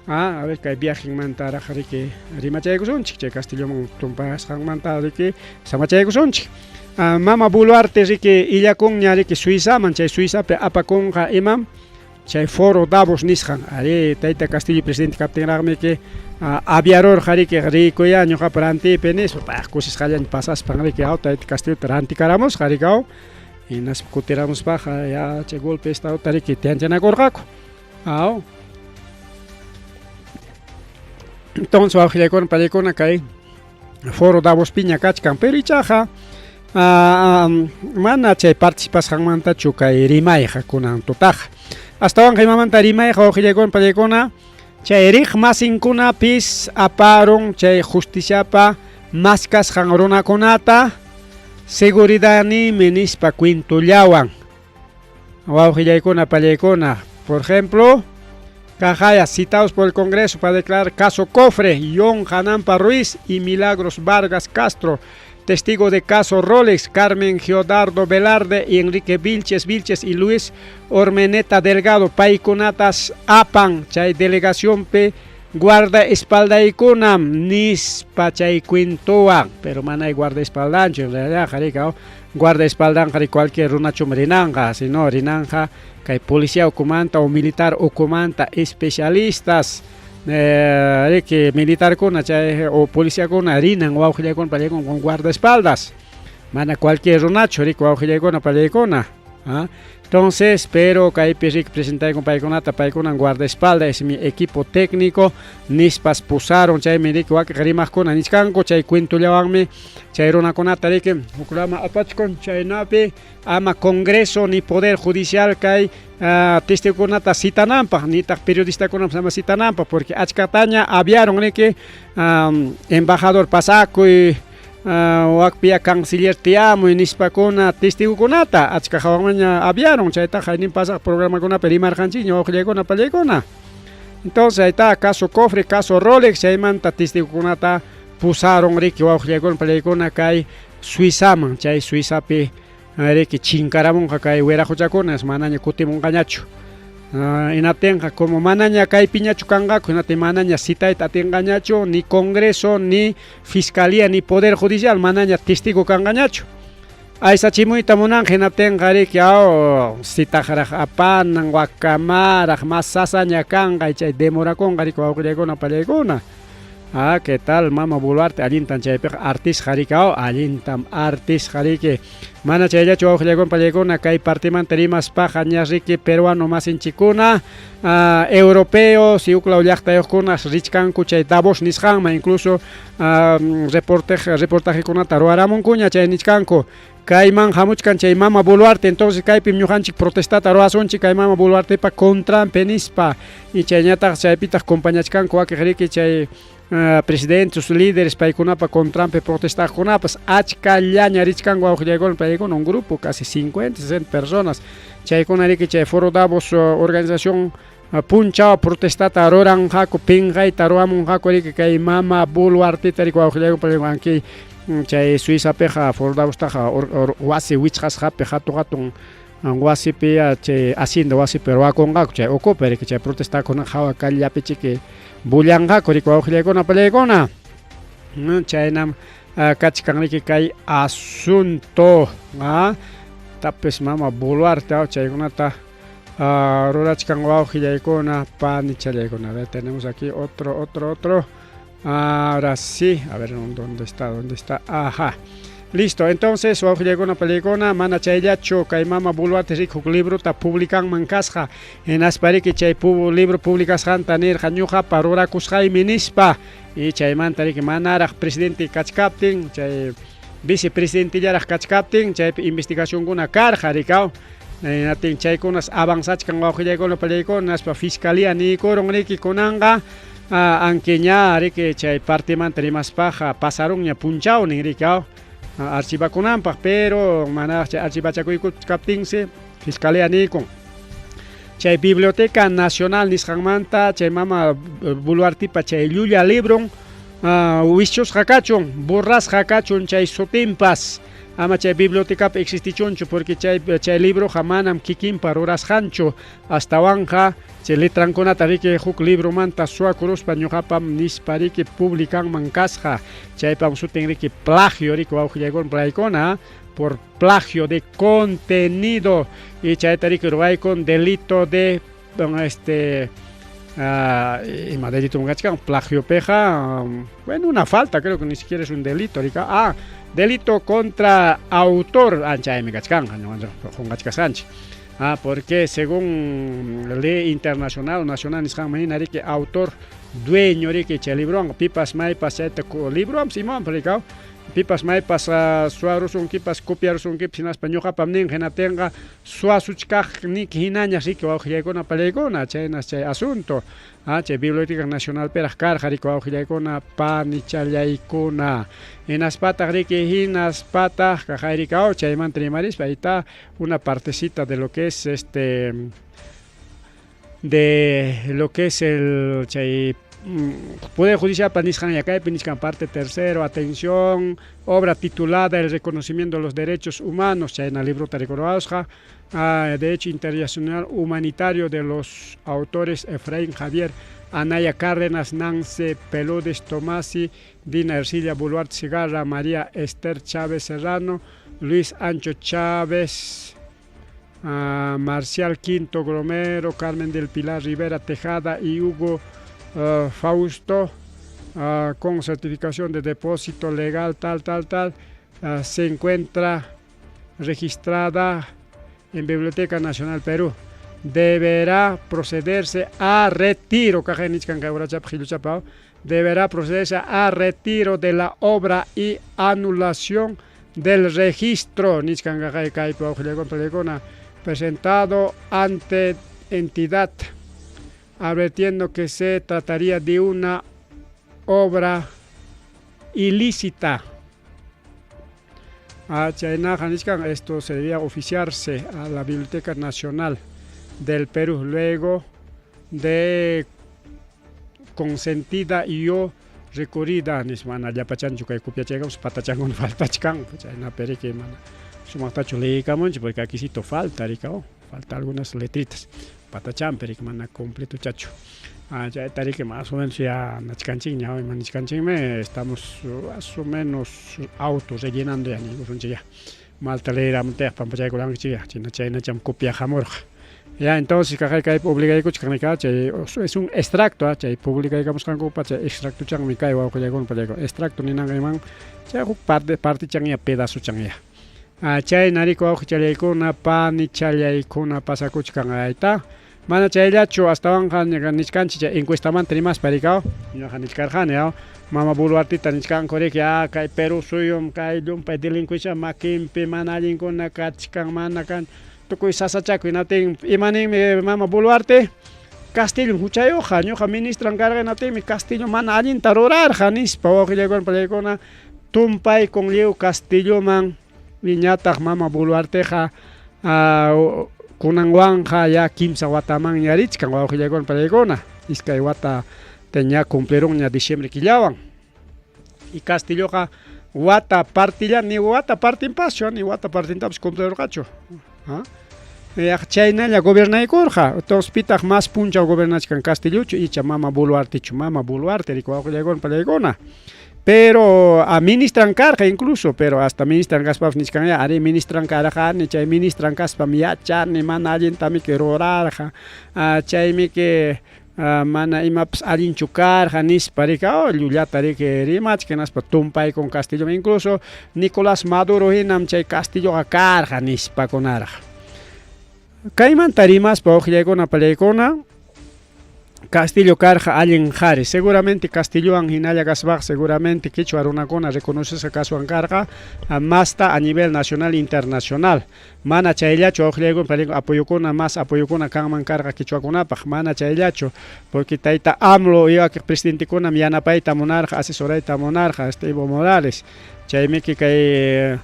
ah a ver kay viajenmantaraq riki rimachaykusunchik chay Castilloman tumpasqanmanta riki samachaykusunchik mama Boluarte riki illakunña riki Suizaman chay Suizapi apakunqa imam chay Foro Davos nisqan arí tayta Castillo presidente kaptinraqmi que aviarurqa riki rikuya ñuqapa rantiypi nispa paq kusisqallaña pasaspan riki aw tayta Castillota rantikaramusqa riki aw hinaspa kutiramuspaqa ya chay golpe estadota riki tiyanchanakurqaku aw entonces wawqillaykuna pallaykuna kay Foro Davospiña kachkan pero ichaqa mana chay participasqanmantachu kay rimayqa kunan tutaqa astawanqa imamanta rimayqa wawqillaykuna pallaykuna chay riq masinkunapis aparun chay justiciapa maskasqan runakunata seguridadniymi nispa cuentollawan wawqillaykuna pallaykuna por ejemplo Cajaya, citados por el Congreso para declarar caso Cofre, John Janampa Ruiz y Milagros Vargas Castro, testigo de caso Rolex, Carmen Geodardo Velarde y Enrique Vilches Vilches y Luis Ormeneta Delgado, paykunatas apan, chay delegación P, guarda espaldaykunam nispa chay cuentowan, pero manay guarda espaldanchu, en realidad, jarika, guarda espaldanqa cualquier runachum rinanqa, sino rinanqa. Kay policía ukumanta o militar ukumanta especialistas riki militarkuna chay o policiakuna rinan wawqillaykuna pallaykuna con guardaespaldas. Mana cualquier runachu riki wawqillaykuna pallaykuna. ¿Ah? Entonces, pero kaypi riki presentaykun paykunata, paykunan guardaespaldas, es mi equipo técnico, nispas pusaron chaymi riki wakin rimaqkuna nichkanku chay cuentollawanmi chay runakunata riki huklama apachkun chaynapi ama Congreso ni Poder Judicial kay testigokunata citananpaq nitaq periodistakunapas ama citananpaq porque achkataña aviaron riki embajador pasakuy wakpiya canciller tiyamuy nispakuna testigokunata achka hawanmanña aviaron chaytaqa haynin pasaq programakunapi rimarqanchikña wawqillaykuna pallaykuna. Entonces ahí está caso Cofre, caso Rolex, chaymanta testigokunata pusaron riki wawqillaykuna pallaykuna kay Suizaman, chay Suizapi riki chinkaramunqa kay wiraquchakuna manaña kutimunqañachu. Hinaptinqa como manaña kaypiñachu kanqaku, hinaptin manaña citayta atinqañachu ni Congreso, ni Fiscalía, ni Poder Judicial, manaña testigo kanqañachu. Aysachimuyta munanqa hinaptinqa riki aw citaqraq apanan wakamaraq mas sasaña kanqa chay demorakunqa riki wawqillaykuna pallaykuna. Ah, ¿qué tal mama Boluarte? Allintan chaypiqa artisqa riki aw, allintam artisqa riki. Mana chayllachu wawqillaykuna pallaykuna kay partimanta rimaspaqa ña riki peruano masinchikuna europeos y huklaw llaqtayuqkuna richkanku chay Davos nisqanman incluso reportajekunata ruwaramunkuña chay nichkanku kayman hamuchkan chay mama Boluarte, entonces kaypim ñuqanchik protestata ruwasunchik kay mama Boluartepa contranpi nispa y chayñataq chaypitaq compañachkanku wakiq riki chay presidentes, líderes paykunapa contranpi protestaqkunapas achkallaña richkanku wawqillaykuna paykuna un grupo casi 50, 60 personas chaykuna riki chay Foro Davos organización punchaw protestata ruranqaku pinqayta ruwamunqaku riki kay mama Boluarteta riki wawqillaykuna paykuna anki chay Suizapiqa Foro Davostaqa wasi wichqasqapi hatun hatun wasipi chay hacienda wasipi ruwakunqaku chay ukupi riki chay protestakuna hawa kallapi chiki bullanqaku riki wawqillaykuna pallaykuna. Chaynam kachkan riki kay asunto tapis mama Boluarte chaykunata rurachkan wawqillaykuna panichallaykuna. A ver, tenemos aquí otro, otro, otro. Ahora sí, a ver, ¿dónde está? ¿Dónde está? Ajá. Listo, entonces, wawqillaykuna pallaykuna mana chayllachu kay mama Boluarte riki huk librota publicanman kasqa hinaspa riki chay libro publicasqanta nirqa ñuqapa rurakusqaymi nispa y chaymanta riki manaraq presidente kachkaptin chay vicepresidentellaraq kachkaptin chaypi investigacionkuna karqa rikaw hinaptin chaykunas avanzachkan wawqillaykuna pallaykuna hinaspa fiscalía niykurun riki kunanqa anki ña riki chay partimanta rimaspaqa pasarunña punchawnin riki aw archivakunanpaq pero manaraq chay archivachakuykuchkaptinsi fiscalía niykun chay Biblioteca Nacional nisqanmanta chay mama Boluartepa chay llulla libron wischusqa kachun borrasqa kachun chay sutinpas ama chay bibliotecapi existichunchu porque chay libroqa manam kikinpa rurasqanchu astawanqa chay letrankunata riki huk libromanta suwakuruspa ñuqapam nispa riki publicanman kasqa chaypam sutin riki plagio riki wawqillaykuna paykuna por plagio de contenido y chayta riki ruwaykun delito de este ima delito kachkan plagiopiqa bueno una falta creo que ni siquiera es un delito rika delito contra autor chaymi kachkanqa qunqachkasqanchik porque según ley internacional nacional nisqanman hina riki autor dueño riki chay librowan pipas maypas chayta librowanpas imawanpas rikaw pipas maypas suwarusunkipas copiarusunkipas hinaspa ñuqapam ninqa hinaptinqa suwasuchkaqniki hinaña riki wawqillaykuna pallaykuna chaynas chay asunto chay Biblioteca Nacionalpiraq karqa riki wawqillaykuna panichallaykuna hinaspataq riki hinaspataq kaqayrikaw chaymanta rimarispa ahí está una partecita de lo que es este de lo que es el chay Poder Judicial nisqan kaypi nichkan parte tercero, atención, obra titulada El reconocimiento de los derechos humanos, chayna librota recordasqa, Derecho Internacional Humanitario de los autores Efraín Javier Anaya Cárdenas, Nancy Peludes Tomasi, Dina Ercilia Boluarte Segarra, María Esther Chávez Serrano, Luis Ancho Chávez. Marcial Quinto Gromero, Carmen del Pilar Rivera Tejada y Hugo Fausto, con certificación de depósito legal tal, tal, tal, se encuentra registrada en Biblioteca Nacional Perú. Deberá procederse a retiro, deberá procederse a retiro de la obra y anulación del registro presentado ante entidad, advirtiendo que se trataría de una obra ilícita. Esto se debía oficiarse a la Biblioteca Nacional del Perú luego de consentida y o recurrida mana llapachanchu kay copiachaykamus patachankuna faltachkan chaynapi riki mana sumaqtachu liykamunchik porque aquisito falta rika falta algunas letritas patachanpi riki mana completochachu. Chayta riki más o menos ya nachkanchikña ima nichkanchikmi estamos más o menos auto rellenando ya niykusunchik ya malta leeramutiyaq pampachaykulankichik ya chayna chaynacham copiaq hamurqa. Ya entonces kaqay kaypi obligaykuchkan nika chay es un extracto chay publicaykamusqankupa chay extractochanmi kay wawqillaykuna pallaykuna extracto ninanqa iman chay huk parte partechan ya pedazochan ya. Chayna riki wawqichallaykuna panichallaykuna pasakuchkan ayta mana chayllachu astawanqa nichkanchik chay encuestamanta rimaspa rikaw ñuqa nichkarqani mama Boluarteta nichkanku riki kay Perú suyum kay llumpay delincuencia makinpi mana allinkuna kachkan mana kan tukuy sasachakuy hinaptin imaninmi mama Boluarte Castillom huchayuqqa ñuqa ministran karqa hinaptinmi Castillo mana allinta rurarqa nispa wawqillaykuna pallaykuna tumpaykun lliw Castilloman ñataq mama Boluarteqa kunanwanqa ya 3 watamanña richkan wawqillaykuna pallaykuna 2 wata ña cumplirunña diciembre killawan y Castilloqa wata partilla ni wata partinpaschu ni wata partintapas cumplirurqachu. Chaynalla gobernaykurqa entonces pitaq mas punchaw gobernachkan Castillochu icha mama Boluartechu mama Boluarte riki wawqillaykuna pallaykuna pero a ministran karqa incluso pero hasta ministran kaspapas nichkan ya arí ministran karqani chay ministran kaspam yachani mana allintamiki rurarqa chaymiki mana imapas allinchu karqa nispa riki llullata riki rimachkan hinaspa tumpaykun Castilloman incluso Nicolás Maduro hinam chay Castilloqa karqa nispakunarqa. Kaymanta rimaspa wawqillaykuna pallaykuna Castillo karqa allin qhari seguramente Castillowan hinalla kaspaqa seguramente quechua runakuna reconocesqa kaswan karqa masta a nivel nacional e internacional mana chayllachu wawqillaykuna pallaykuna apoyokuna mas apoyokuna kanman karqa quechuakunapaq mana chayllachu porque tayta AMLO y wakiq presidentekunam yanapayta munarqa asesorayta munarqa Evo Morales chaymiki kay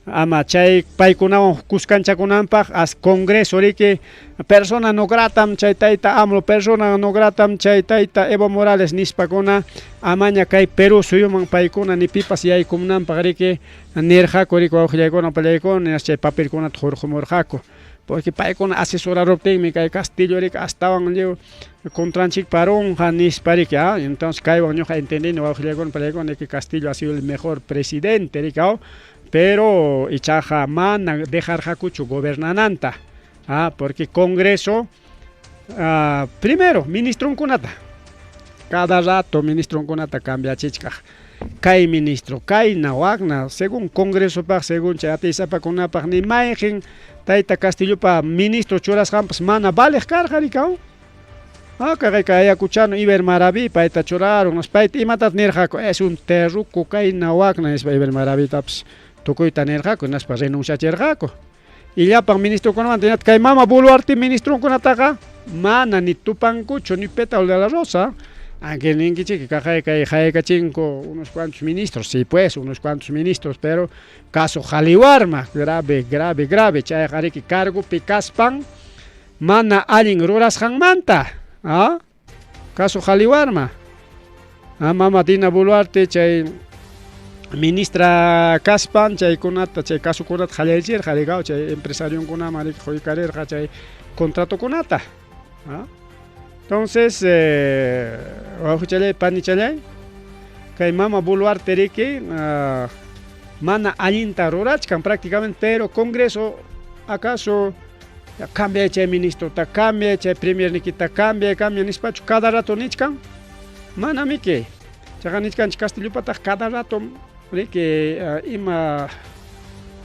ama chay paykunawan kuskanchakunanpaq as congreso riki persona no gratam chay tayta AMLO persona no gratam chay tayta Evo Morales nispakuna amaña kay Perú suyuman paykuna ni pipas yaykumunanpaq riki nirqaku riki wawqillaykuna pallaykuna chay papelkunata hurqumurqaku porque paykuna asesoraruptinmi kay Castillo riki astawan lliw contranchik parunqa nispa riki entonces kaywan ñuqa entendini wawqillaykuna pallaykuna que Castillo ha sido el mejor presidente riki pero ichaqa mana dejarqakuchu gobernananta porque congreso primero ministrunkunata cada rato ministrunkunata cambiachichkaq kay ministro kayna wakna según congresopaq según chay atiysapakunapaq ni mayqin tayta Castillopa ministro churasqanpas mana valeq karqa rikaw kay Ayacuchano Iber Maraví payta churarun payta imatataq nirqaku es un terruco kayna wakna nispa Iber Maravitapas tukuyta nirqaku hinaspa renunciachirqaku y llapan ministrokunamanta kay mama Boluarte ministrunkunataqa mana ni tupankuchu ni pétalo de la rosa aunque ninkichik kaqay kay haykachinku unos cuantos ministros sí pues unos cuantos ministros pero caso Qhariwarma grave grave grave chayqa riki cargopi kaspan mana allin rurasqanmanta caso Qhariwarma mama Dina Boluarte chay ministra kaspan chaykunata chay kasukunata qallarichirqa rikaw chay empresarionkunaman riki quykarirqa chay contratokunata. Entonces wawqichallay panichallay kay mama Boluarte riki mana allinta rurachkan prácticamente pero congreso acaso Cambiay chay ministrota, cambiay chay premiernikita, cambiay, cambiay nispachu cada rato nichkan? Manamiki. Chaqa nichkanchik Castillopataq cada rato riki ima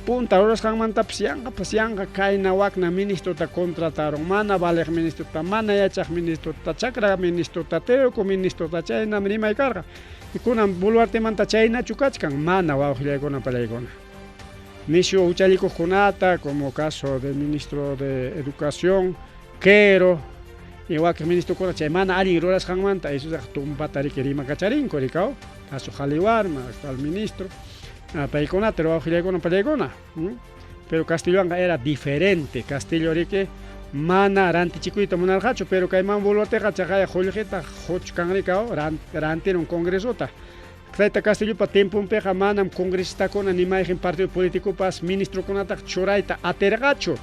punta rurasqanmantapas yanqapas yanqa kayna wakna ministrota contrataron, mana valeq ministrota, mana yachaq ministrota, chakra ministrota, teoco ministrota, chaynam rimay karqa. Y kunan Boluartemanta chaynachu kachkan, mana wawqillaykuna palaykuna. Nishu huchallikuqkunata, como caso del ministro de Educación, Quero, y wakiq ministrokuna chay mana allin rurasqanmanta, esos tumpata riki rimakacharinku, rikaw, caso Qhaliwarma, actual ministro, paykunata wawqillaykuna palaykuna. Pero Castillowanqa era diferente, Castillo riki mana rantichikuyta munarqachu, pero kay mama Boluarteqa chaqaya qullqita quchkan rikaw, rantirun congresota. Tayta Castillopa tiemponpiqa manam congresistakuna ni mayqin partido políticopas ministrokunataqa churayta atirqachu.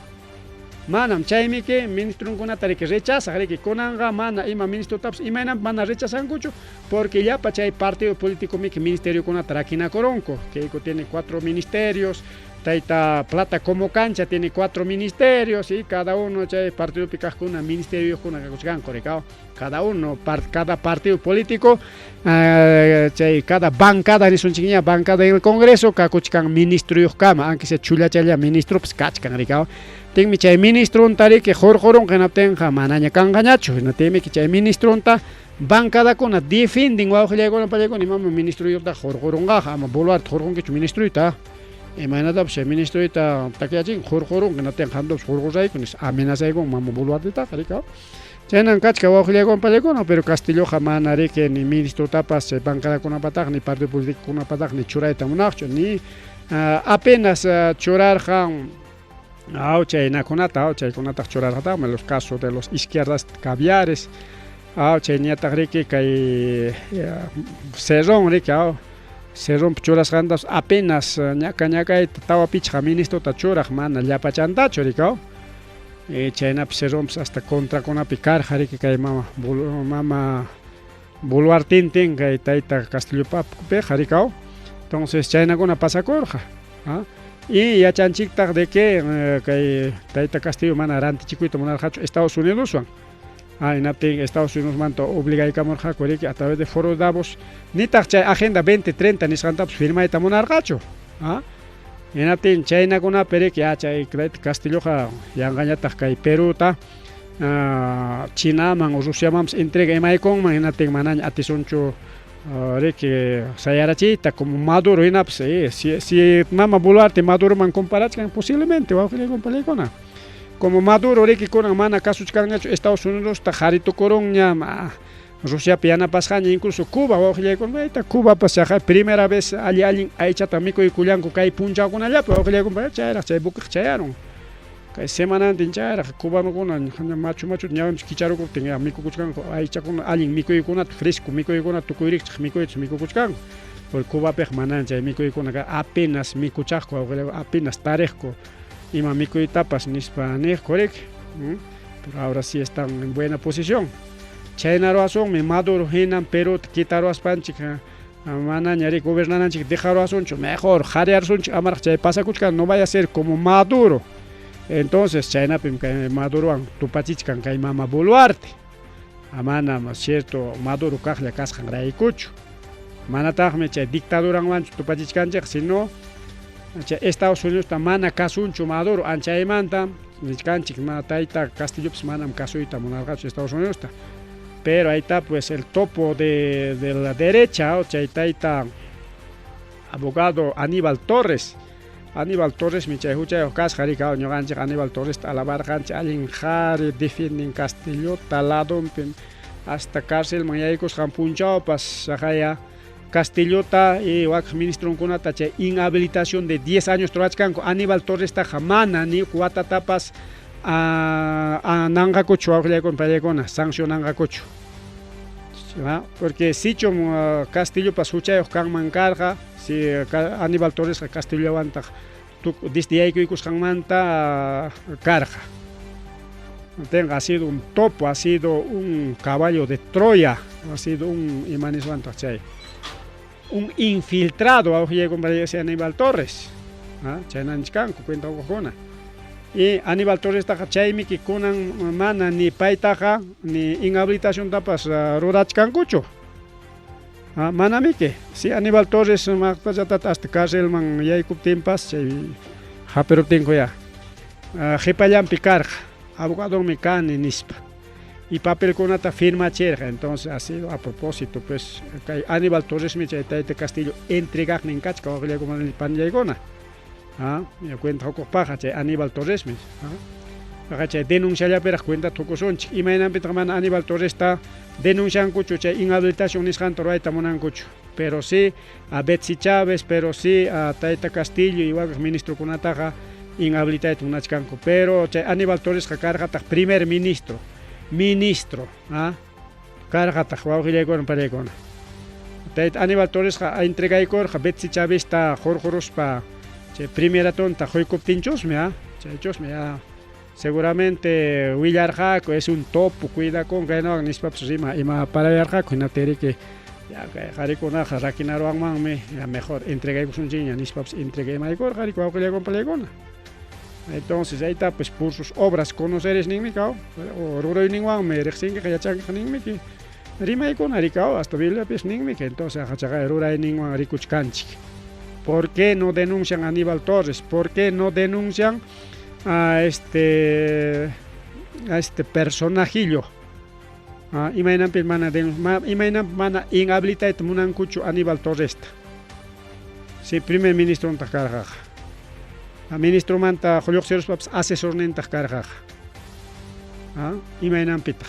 Manam, chaymiki ministronkunata riki rechazaq riki, kunanqa mana ima ministrotapas imaynanpi mana rechazankuchu, porque llapa chay partido político miki ministeriokunata rakinakurunku. Keiko tiene 4 ministerios, Tayta Plata como cancha tiene 4 ministerios y cada uno chay partidopi kaqkuna ministerioyuqkuna kakuchkanku rikaw. Cada uno, cada partido político, chay cada bancada nisunchikña, bancada en el Congreso kakuchkan ministroyuqkama, aunque sea chullachalla ministropas kachkan rikaw. Tinmi chay ministronta riki hurqurunqa hinaptinqa manaña kanqañachu, hinaptinmi chay ministronta bancadakuna defienden wawqillaykuna pallaykuna imama ministroyuqta hurqurunqaqa, ama Boluarte hurqunkichu ministroyta. Imaynatapas chay ministroyta takyachin hurqurunqa hinaptinqa qamtapas hurqusayku nispa amenazaykun mama Boluartetaqa rikaw. Chaynan kachka wawqillaykuna pallaykuna, pero Castilloqa mana riki ni ministrotapas chay bancadakunapataq ni partido políticokunapataq ni churayta munaqchu, ni apenas churarqan aw chaynakunata, aw chaykunataq churarqataqmi los casos de los izquierdas caviares, aw chayñataq riki kay Cerrón riki, aw Cerrónpi churasqantapas apenas ñaka ñakayta tawa pichqa ministrota churaq, mana llapachantachu riki, aw. Chaynapi Cerrónpas hasta contrakunapi karqa riki kay mama Boluartintin kay tayta Castillopapiqa riki, aw. Entonces chaynakuna pasakurqa. Y yachanchiktaq de que kay tayta Castillo mana rantichikuyta munarqachu Estados Unidoswan. Hinaptin Estados Unidosmanta obligaykamurqaku riki a través de Foro Davos, nitaq chay Agenda 2030 nisqantapas firmayta munarqachu. Hinaptin chaynakunapi riki chay tayta Castilloqa yanqañataq kay Peruta Chinaman o Rusiamanpas entrega imaykunman, hinaptin manaña atisunchu riki sayarachiyta como Maduro hinapas, si mama Boluarte Maduroman comparachkan posiblemente wawqillaykuna palaykuna. Como Maduro riki kunan mana kasuchkanñachu Estados Unidosta haritukurunña, Rusiapi yanapasqaña, incluso Cuba wawqillaykuna, Cubapas chaqay primera vez alli allin aychata mikuykullanku kay punchawkunallapi wawqillaykuna, chayraq chay buqueqa chayarun. Kay semanantin chayraq cubanokuna machu machuta ñawinchik kicharukuptin ya mikukuchkanku aychakuna allin mikuykunata, fresco mikuykunata, tukuy rikchaq mikuyta mikukuchkanku. Porque Cubapiqa mana chay mikuykunaka apenas mikuchaqku wawqillaykuna, apenas tariqku ima mikuytapas nispa niqku riki. Pero ahora sí están en buena posición. Chayna ruwasunmi Maduro hinam Peruta kitaruwaspanchik manaña riki gobernananchik dejaruwasunchu, mejor qhariarsunchik amaraq chay pasakuchkan, no vaya a ser como Maduro. Entonces chaynapim kay Madurowan tupachichkan kay mama Boluarte. Manam cierto Maduro kaqlla kasqanraykuchu. Manataqmi chay dictaduranwanchu tupachichkanchik, sino chay Estados Unidosta mana kasunchu Maduro, anchaymanta nichkanchik ma tayta Castillopas manam kasuyta munarqachu Estados Unidosta. Pero ahí está pues el topo de la derecha, chay tayta abogado Aníbal Torres. Aníbal Torres mi chay huchayuq kasqa rikaw, ñuqanchik Aníbal Torresta alabarqanchik allin qhari defienden Castillota ladonpi hasta cárcelman yaykusqan punchawpas chaqaya Castillota y wak ministronkunata chay inhabilitación de 10 años ruwachkanku. Aníbal Torrestaqa mana ni watatapas nanqakuchu wawqillaykuna pallaykuna, sancionanqakuchu. Porque sichum Castillopas huchayuq kanman karqa, si Aníbal Torresqa Castillowantaq desde yaykuykusqanmanta karqa. Tenga, ha sido un topo, ha sido un caballo de Troya, ha sido un imaniswantaq chay, un infiltrado wawqillaykuna ese Aníbal Torres. Chaynanchkanku cuenta uqukuna. Y Aníbal Torrestaqa chaymiki kunan mana ni paytaqa ni inhabilitaciontapas rurachkankuchu. Manamiki. Si Aníbal Torres maqtachatata hasta carcelman yaykuptinpas chay hapiruptinku ya qhipallanpi karqa, abogadonmi kani nispa. Y papelkunata firmachirqa. Entonces ha sido a propósito, pues kay Aníbal Torresmi chay tayta Castillo entregaqnin kachka wawqillaykuna panillaykuna. Cuenta hukuqpaqqa chay Aníbal Torresmi. Paqa chay denunciallapiraq cuentata hukusunchik. Imaynanpitaq mana Aníbal Torresta denunciankuchu chay inhabilitación nisqanta ruwayta munankuchu. Pero sí a Betsy Chávez, pero sí a tayta Castillo y wakaq ministrokunataqa inhabilitayta munachkanku. Pero chay Aníbal Torresqa karqataq primer ministro, ministro, karqataq wawqillaykuna pariykuna. Tayta Aníbal Torresqa entregaykurqa Betsy Chavezta hurquruspa chay primeratonta quykuptinchusmi, chaychusmi ya seguramente willarqaku es un topo, cuidakun kaynawan nispapas rima ima parayarqaku hinaptinriki ya kay qarikunaqa rakinaruwanmanmi ya mejor entregaykusunchikña nispapas entregaymaykurqa riki wawqillaykuna pariykuna. Entonces ahí pues por sus obras conoceres ninmi kaw, o rurayninwanmi riqsinkiqa yachankiqa ninmiki rimaykuna rikaw hasta Bibliapis ninmi que entonces ahachaqa rurayninwan rikuchkanchik. ¿Por qué no denuncian a Aníbal Torres? ¿Por qué no denuncian a este personajillo? Imaynanpi mana imaynanpi mana inhabilitayta munankuchu Aníbal Torresta. Si primer ministrontaq karqaqa. Ministromanta lluqsiruspapas asesornintaq karqaqa. Imaynanpitaq.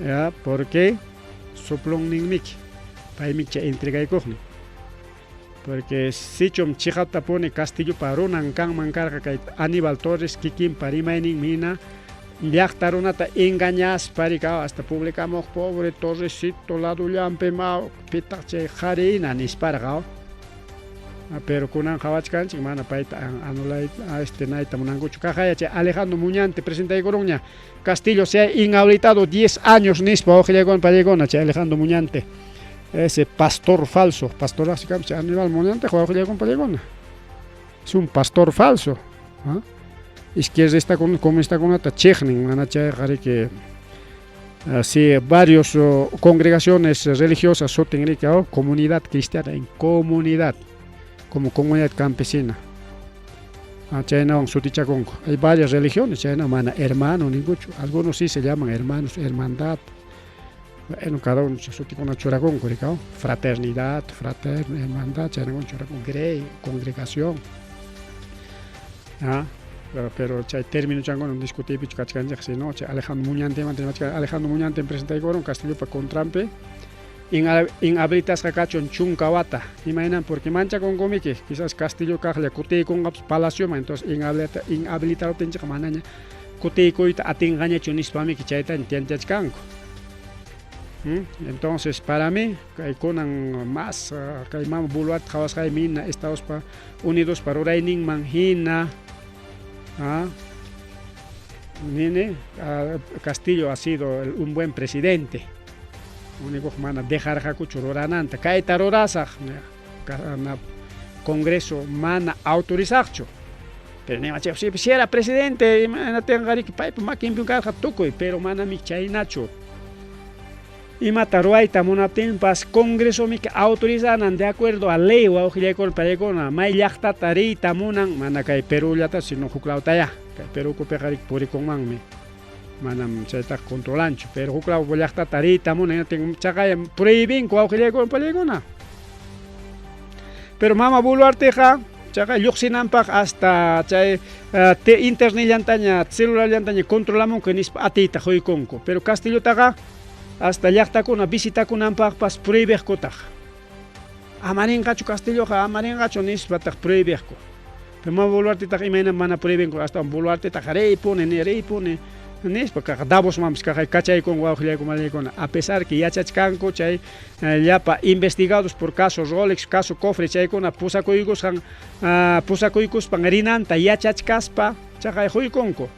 Ya, porque soplonninmiki paymi chay entregaykuqnin. Porque sichum chiqaptapuni Castillopa runan kanman karqa kay Aníbal Torres kikinpa rimayninmi hina llaqta runata engañaspa rikaw hasta publicamuq pobre Torresito ladullanpi ma pitaq chay qhari hina nisparqa. Pero kunan qhawachkanchik mana payta anulay este nayta munankuchu. Kaqaya chay Alejandro Muñante presentaykurunña Castillo se ha inhabilitado 10 años nispa wawqillaykuna pallaykuna chay Alejandro Muñante. Ese pastor falso, pastor así chay Aníbal Muñante wawqillaykuna pallaykuna. Es un pastor falso. Izquierdista comunistakunata chiqnin mana chayqa riki así varios congregaciones religiosas sutin riki comunidad cristiana en comunidad, como comunidad campesina. Chaynawan sutichakunku. Hay varias religiones, chayna mana hermano ninguchu. Algunos sí se llaman hermanos, hermandad. Bueno, cada uno sutikuna churakunku rikaw. Fraternidad, fraterno, hermandad, chaynawan churakunku. Grey, congregación. Pero chay término chankuna discutipichu kachkanchik, sino chay Alejandro Muñante Alejandro Muñante presentaykurun Castillopa contranpi inhabilitasqa kachun chunka wata. Imaynan porque manchakunkumiki quizás Castillo kaqlla kutiykunqapas palacioman, entonces inhabilitaruptinchikqa manaña kutiykuyta atinqañachu nispamiki chayta tanteachkanku. Entonces para mí kay kunan más kay mama Boluarte qhawasqaymi hina Estados Unidos pa rurayninman hina nini Castillo ha sido un buen presidente. Único mana dejarqakuchu rurananta kayta rurasaq Congreso mana autorizaqchu. Pero nima chay si era presidente imaynaptinqa paypa makinpi karqa tukuy, pero manami chaynachu. Imata ruwayta munaptinpas Congresomiki autorizanan de acuerdo a ley wawqillaykuna pallaykuna may llaqtata riyta munan mana kay Perú llata sino huk lawtaya kay Perú ukupiqa riki purikunmanmi manam chaytaqa controlanchu pero huk law llaqtata riyta munan chaqaya prohibinku wawqillaykuna pallaykuna. Pero mama Boluarteqa chaqa lluqsinanpaq hasta chay internetllamantaña celularllantaña controlamunku nispa atiyta quykunku pero Castillotaqa hasta llaqtakuna visitakunanpaqpas prohibiqkutaq. Ama rinqachu Castilloqa, ama rinqachu nispataq prohibiqku. Pero mama Boluartetaqa imaynan mana prohibinku astawan Boluartetaqa riypuni ni riypuni nispa kaqa Davosmanpas kaqa kachaykunku wawqillaykuna mallaykuna a pesar que yachachkanku chay llapa investigados por caso Rolex, caso Cofre chaykuna pusakuykusqan pusakuykuspan rinanta yachachkaspa chaqay quykunku.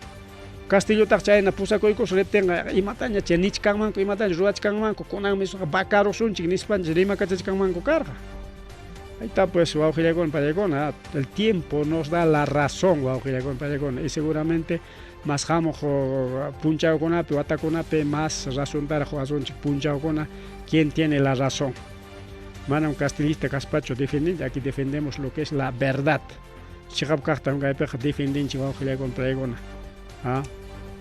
Castillotaq chayna pusakuykus riptinqa imataña chay nichkanmanku imataña ruwachkanmanku kunanmi vacarusunchik nispanchik rimakachachkanmanku karqa. Ahí está pues, wawqillaykuna, el tiempo nos da la razón, wawqillaykuna, y seguramente mas hamuq punchawkunapi, watakunapi mas razontaraq qowasunchik punchawkuna quién tiene la razón. Manam castillista kaspachu defendinchik, aquí defendemos lo que es la verdad. Chiqap kaqtam kaypiqa defendinchik, wawqillaykuna. ¿Ah?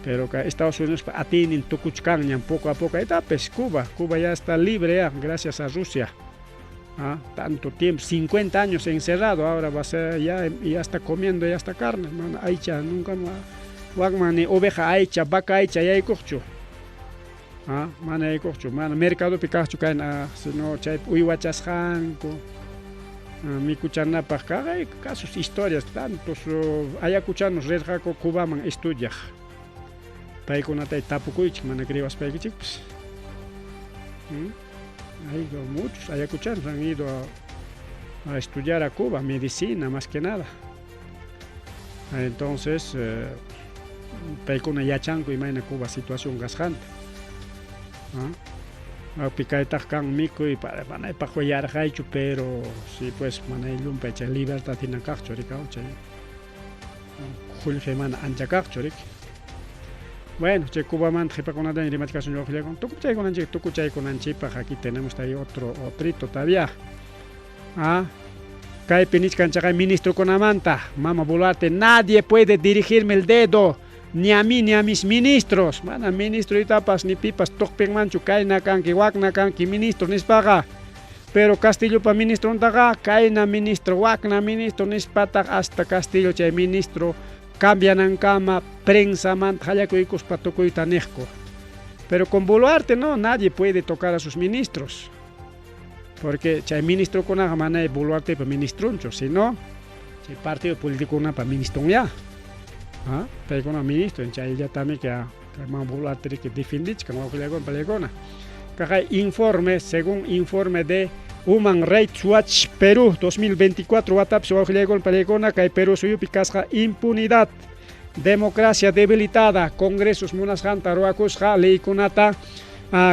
Pero que Estados Unidos atiynin tukuchkanñam poco a poco. Ahí está pues Cuba, Cuba ya está libre ya, gracias a Rusia. ¿Ah? Tanto tiempo, 50 años encerrado, ahora va a ser ya, ya está comiendo ya está carne, mana aycha nunca wakman ni oveja aycha, vaca aycha yaykuqchu. ¿Ah? Mana yaykuqchu, mana mercadopi kaqchu kayna, sino chay uywachasqanku mikuchanapaq kaq casos, historias, tantos ayacuchanos rirqaku Cubaman estudiaq. Paykunata tapukuychik mana creewaspaykichikpas. Hay muchos ayacuchanos han ido a estudiar a Cuba, medicina más que nada. Entonces, paykuna yachanku imayna Cuba situación kasqanta. Pi kaytaq kan mikuy manaypaq yarqaychu, pero sí pues manay llumpay chay libertad hina kaqchu rikaw chay qullqi mana ancha kaqchu riki. Bueno, chay Cubamanta qhipakunataña rimachkasun wawqillaykuna. Tukuchaykunanchik, tukuchaykunanchikpaq aquí tenemos ahí otro otrito todavía. ¿Ah? Kaypi nichkan chaqay ministrokunamanta, Mama Boluarte, nadie puede dirigirme el dedo, ni a mí ni a mis ministros. Mana ministroytapas ni pipas tuqpinmanchu kayna kanki, wakna kanki ministro nispaqa. Pero Castillopa ministrontaqa kayna ministro, wakna ministro nispataq hasta Castillo chay ministro cambianankama prensamanta qallakuykuspa tukuyta niqku. Pero con Boluarte no, nadie puede tocar a sus ministros. Porque chay ministrokunaqa manay Boluartepa ministronchu, sino chay partido políticokunapa ministronya. ¿Ah? Paykuna ministro, chayllatami que Mama Boluarte que defendichkan wawqillaykuna paykuna. Kaqay informe, según informe de Human Rights Watch Perú 2024 watapis wawqillaykuna paykuna kay Perú suyupi kasqa impunidad, democracia debilitada, congresos munasqanta ruwakusqa leykunata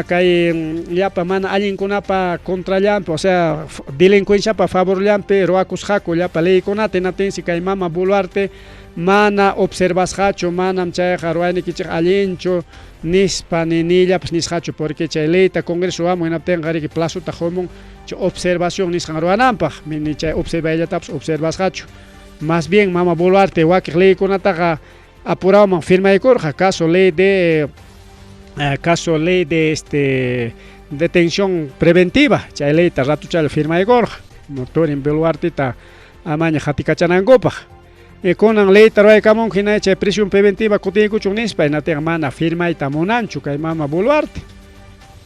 kay llapa mana allinkunapa contrallampi, o sea, delincuenciapa favorllampi ruwakusqaku llapa leykunata. Hinaptinsi kay Mama Boluarte mana observasqachu, manam chayqa ruwaynikichik allinchu nispa ni nillapas nisqachu, porque chay leyta congreso ruwamun hinaptinqa riki plazota qumun chay observación nisqan ruwananpaq, ni chay observayllatapas observasqachu. Más bien Mama Boluarte wakiq leykunataqa apurawman firmaykurqa, caso ley de detención preventiva, chay leyta ratuchalla firmaykurqa, turin Boluarteta amaña qatikachanankupaq. Y kunan leyta ruwaykamunku hina chay prisión preventiva kutiykuchun nispa, hinatinqa mana firmayta munanchu kay Mama Boluarte.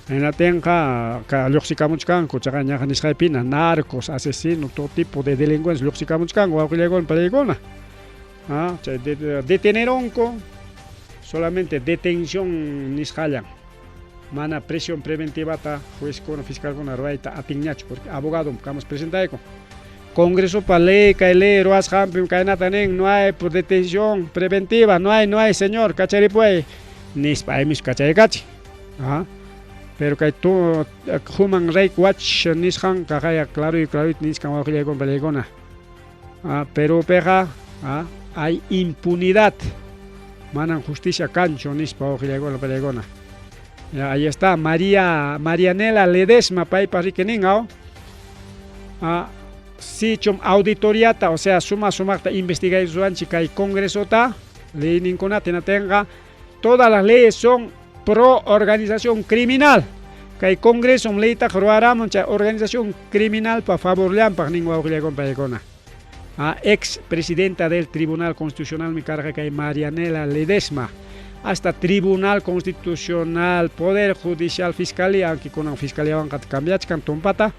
Hinatinqa lluqsikamuchkanku chaqa ñaqa nisqaypina narcos, asesinos, todo tipo de delincuentes lluqsikamuchkanku wawqillaykuna paykuna. Ah, chay deteneronku solamente detención nisqallan. Mana prisión preventivata juezkuna, fiscalkuna ruwayta atinñachu porque abogado kamas presentayku. Congresopa ley kay ley ruwasqanpi kaynata nin, no hay por detención preventiva, no hay, no hay, señor, kacharipuy nispa aymispa kachaykachin. Ah, pero kay tu Human Rights Watch nisqan kaqaya claro y claro nisqan wawqillaykuna paykuna. Ah, Perupiqa hay impunidad. Manan justicia kanchu nispa wawqillaykuna paykuna. Ya, ahí está María Marianela Ledesma paypa riki nin, ah, sichum auditoriata, o sea, suma sumaqta investigaysuwanchik kay congresota leyninkunata hinatinqa todas las leyes son pro organización criminal. Kay congreso leytaqa ruwaramun chay organización criminal pa favorllanpaq nin wawqillaykuna paykuna. Ah, ex presidenta del Tribunal Constitucional mi karqa kay Marianela Ledesma. Hasta Tribunal Constitucional, Poder Judicial, Fiscalía, aunque kunan fiscalía cambiachkan tumpata,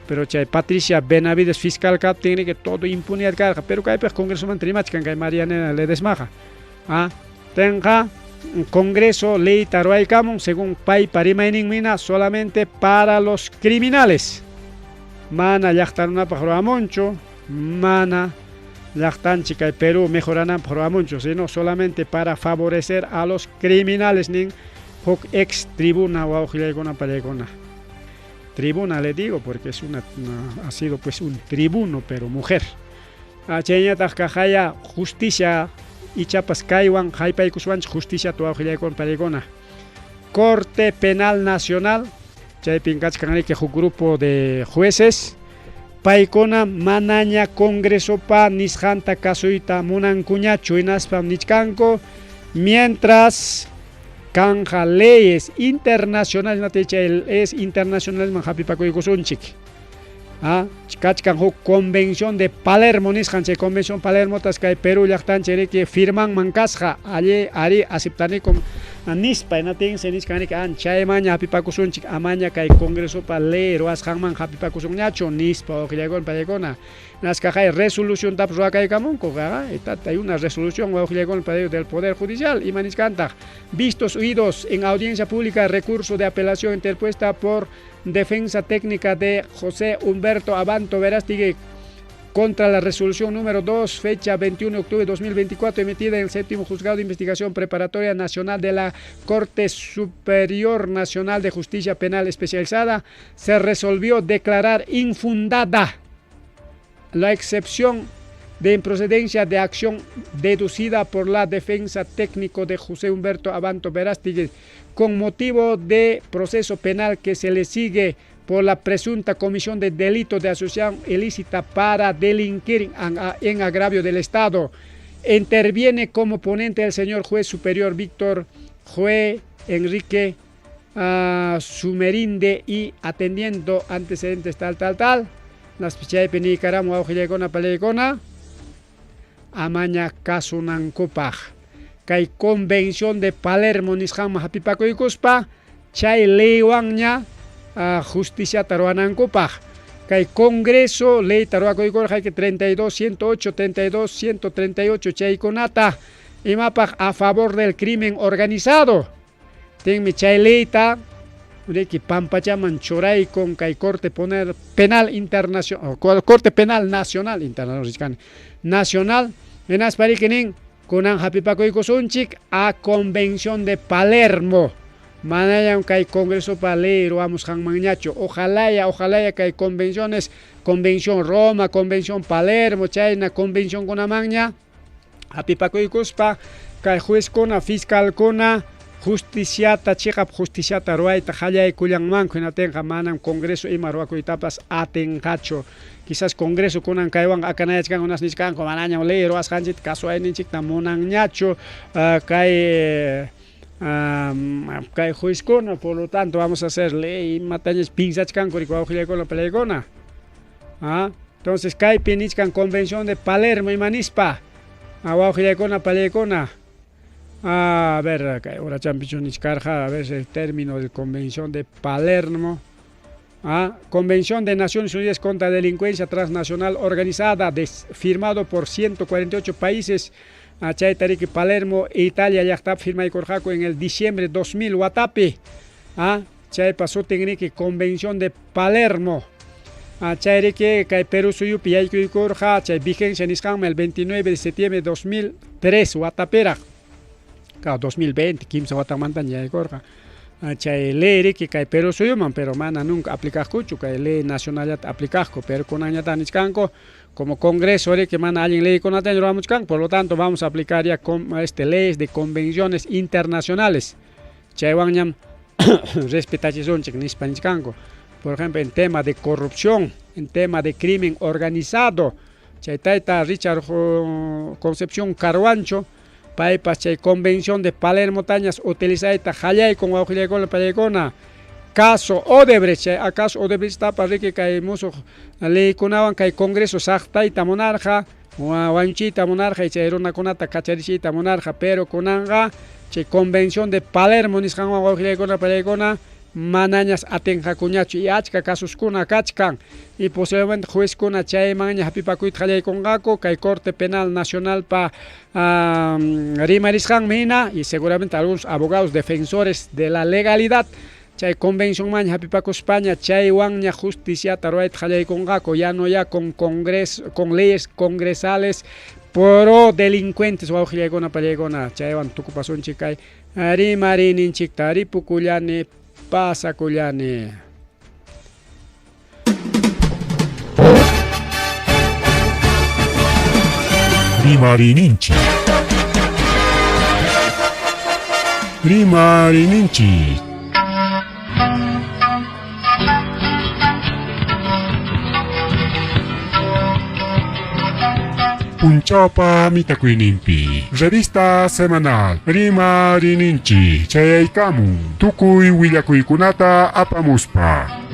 pero chay Patricia Benavides fiscal kaptin que todo impunidad karqa, pero kaypiq congresoman rimachkan kay Marianela Ledesmaqa. Ah, tenqa Congreso leyta ruwaykamun según paypa rimayninmina solamente para los criminales. Mana llaqta runapaq ruwamunchu, mana llaqtanchik kay Perú mejorananpaq ruwamunchu, sino solamente para favorecer a los criminales nin huk ex tribuna wawqillaykuna pallaykuna. Tribuna le digo porque es una, ha sido pues un tribuno, pero mujer. Chayñataq kaqaya justicia ichapas kaywan haypaykuswanchik justiciata wawqillaykuna panaykuna. Corte Penal Nacional chaypin kachkan riki huk grupo de jueces paykuna manaña congresopa nisqanta kasuyta munankuñachu hinaspam nichkanku mientras kanja leyes internacionales chay leyes internacionalesman hapipakuykusunchik. Ah, kachkan huk convención de Palermo nisqan chay convención Palermotas kay Perú llaqtanchik riki firmanman kasqa alli ari aceptanikum nispa hinatinsi nichkan riki an chaymanña hapipakusunchik amaña kay congresopa ley ruwasqanman hapipakusunñachu nispa wawqillaykuna paykuna naskaqay resoluciontapas ruwakaykamunku hay una resolución wawqillaykuna del Poder Judicial ima nichkantaq vistos oídos en audiencia pública recurso de apelación interpuesta por defensa técnica de José Humberto Abanto Verástegui contra la resolución número 2, fecha 21 de octubre de 2024, emitida en el séptimo juzgado de investigación preparatoria nacional de la Corte Superior Nacional de Justicia Penal Especializada, se resolvió declarar infundada la excepción de improcedencia de acción deducida por la defensa técnico de José Humberto Abanto Verástegui con motivo de proceso penal que se le sigue por la presunta comisión de delito de asociación ilícita para delinquir en agravio del Estado. Interviene como ponente el señor juez superior Víctor Jue Enrique Sumerinde y atendiendo antecedentes tal, tal, tal. Las pichaypi niykaramu wawqillaykuna panaykuna amaña kasunankupaq. Kay Convención de Palermo nisqanman hapipakuykuspa chay leywanña justiciata ruwanankupaq. Kay Congreso leyta ruwakuykurqa 32, 108, 32, 138 chaykunata imapaq a favor del crimen organizado. Tinmi chay leyta riki pampachaman churaykun kay Corte poner Penal Internacional, Corte Penal Nacional, Internacional, Nacional, hinaspa riki nin kunan hapipakuykusunchik a Convención de Palermo. Manañam kay Congresopa ley ruwamusqanmanñachu. Ojalá ojalá kay convenciones, Convención Roma, Convención Palermo, chayna convencionkunamanña hapipakuykuspa kay juezkuna, fiscalkuna justiciata, chiqap justiciata ruwayta qallaykullanmanku hinatinqa manam Congreso ima ruwakuytapas atinqachu. Quizás Congreso kunan kaywan akanayachkanku nichkanku manañam ley ruwasqanchikta kasuwayninchikta munanñachu kay kay juezkuna, por lo tanto vamos a hacer ley imatañach pinsachkanku riki wawqillaykuna panaykuna. Entonces kaypi nichkan Convención de Palermo ima nispa wawqillaykuna panaykuna. A ver, kay horachampichu nichkarqa, a ver el término de Convención de Palermo. Convención de Naciones Unidas contra la Delincuencia Transnacional Organizada, firmado por 148 países. Chayta riki Palermo, Italia llaqtapi firmaykurqaku en el diciembre 2000 watapi. Chaypa sutin riki Convención de Palermo. Chay riki kay Perú suyupi yaykuykurqa chay vigencia nisqanman el 29 de septiembre de 2003 watapiraq. 2020, kimsa watamantaña yaykurqa. Chay ley riki kay Perú suyuman, pero mana nunca aplicaqkuchu, kay ley nacionallata aplicaqku, pero kunanñataq nichkanku como Congreso riki mana allin leykunataña ruwamuchkanku, por lo tanto vamos a aplicar ya con, leyes de convenciones internacionales. Chaywanñam respetachisunchik nispa nichkanku. Por ejemplo, en tema de corrupción, en tema de crimen organizado, chay tayta Richard Concepción Carhuancho, paypas chay Convención de Palermo tañas utilizayta qallaykun wawqillaykuna panaykuna. Caso Odebrecht, chay acaso Odebrecht tapas riki kay musuq leykunawan kay Congreso saqtayta munarqa, wañuchiyta munarqa chay runakunata kacharichiyta munarqa, pero kunanqa chay Convención de Palermo nisqanwan wawqillaykuna panaykuna manañas atinqakuñachu y achka kasuskuna kachkan y posiblemente juezkuna chaymanña hapipakuyta qallaykunqaku kay Corte Penal Nacionalpa rimarisqanmi hina y seguramente algunos abogados defensores de la legalidad chay convencionmanña hapipakuspaña chaywanña justiciata ruwayta qallaykunqaku ya no ya con congreso, con leyes congresales pro delincuentes wawqillaykuna panaykuna chaywan tukupasunchik kay rimariyninchikta ripukullani pasakullani. Rimariyninchik. Rimariyninchik. Punchawpa mitakuyninpi. Revista semanal Rimariyninchik chayaykamun tukuy willakuykunata apamuspa.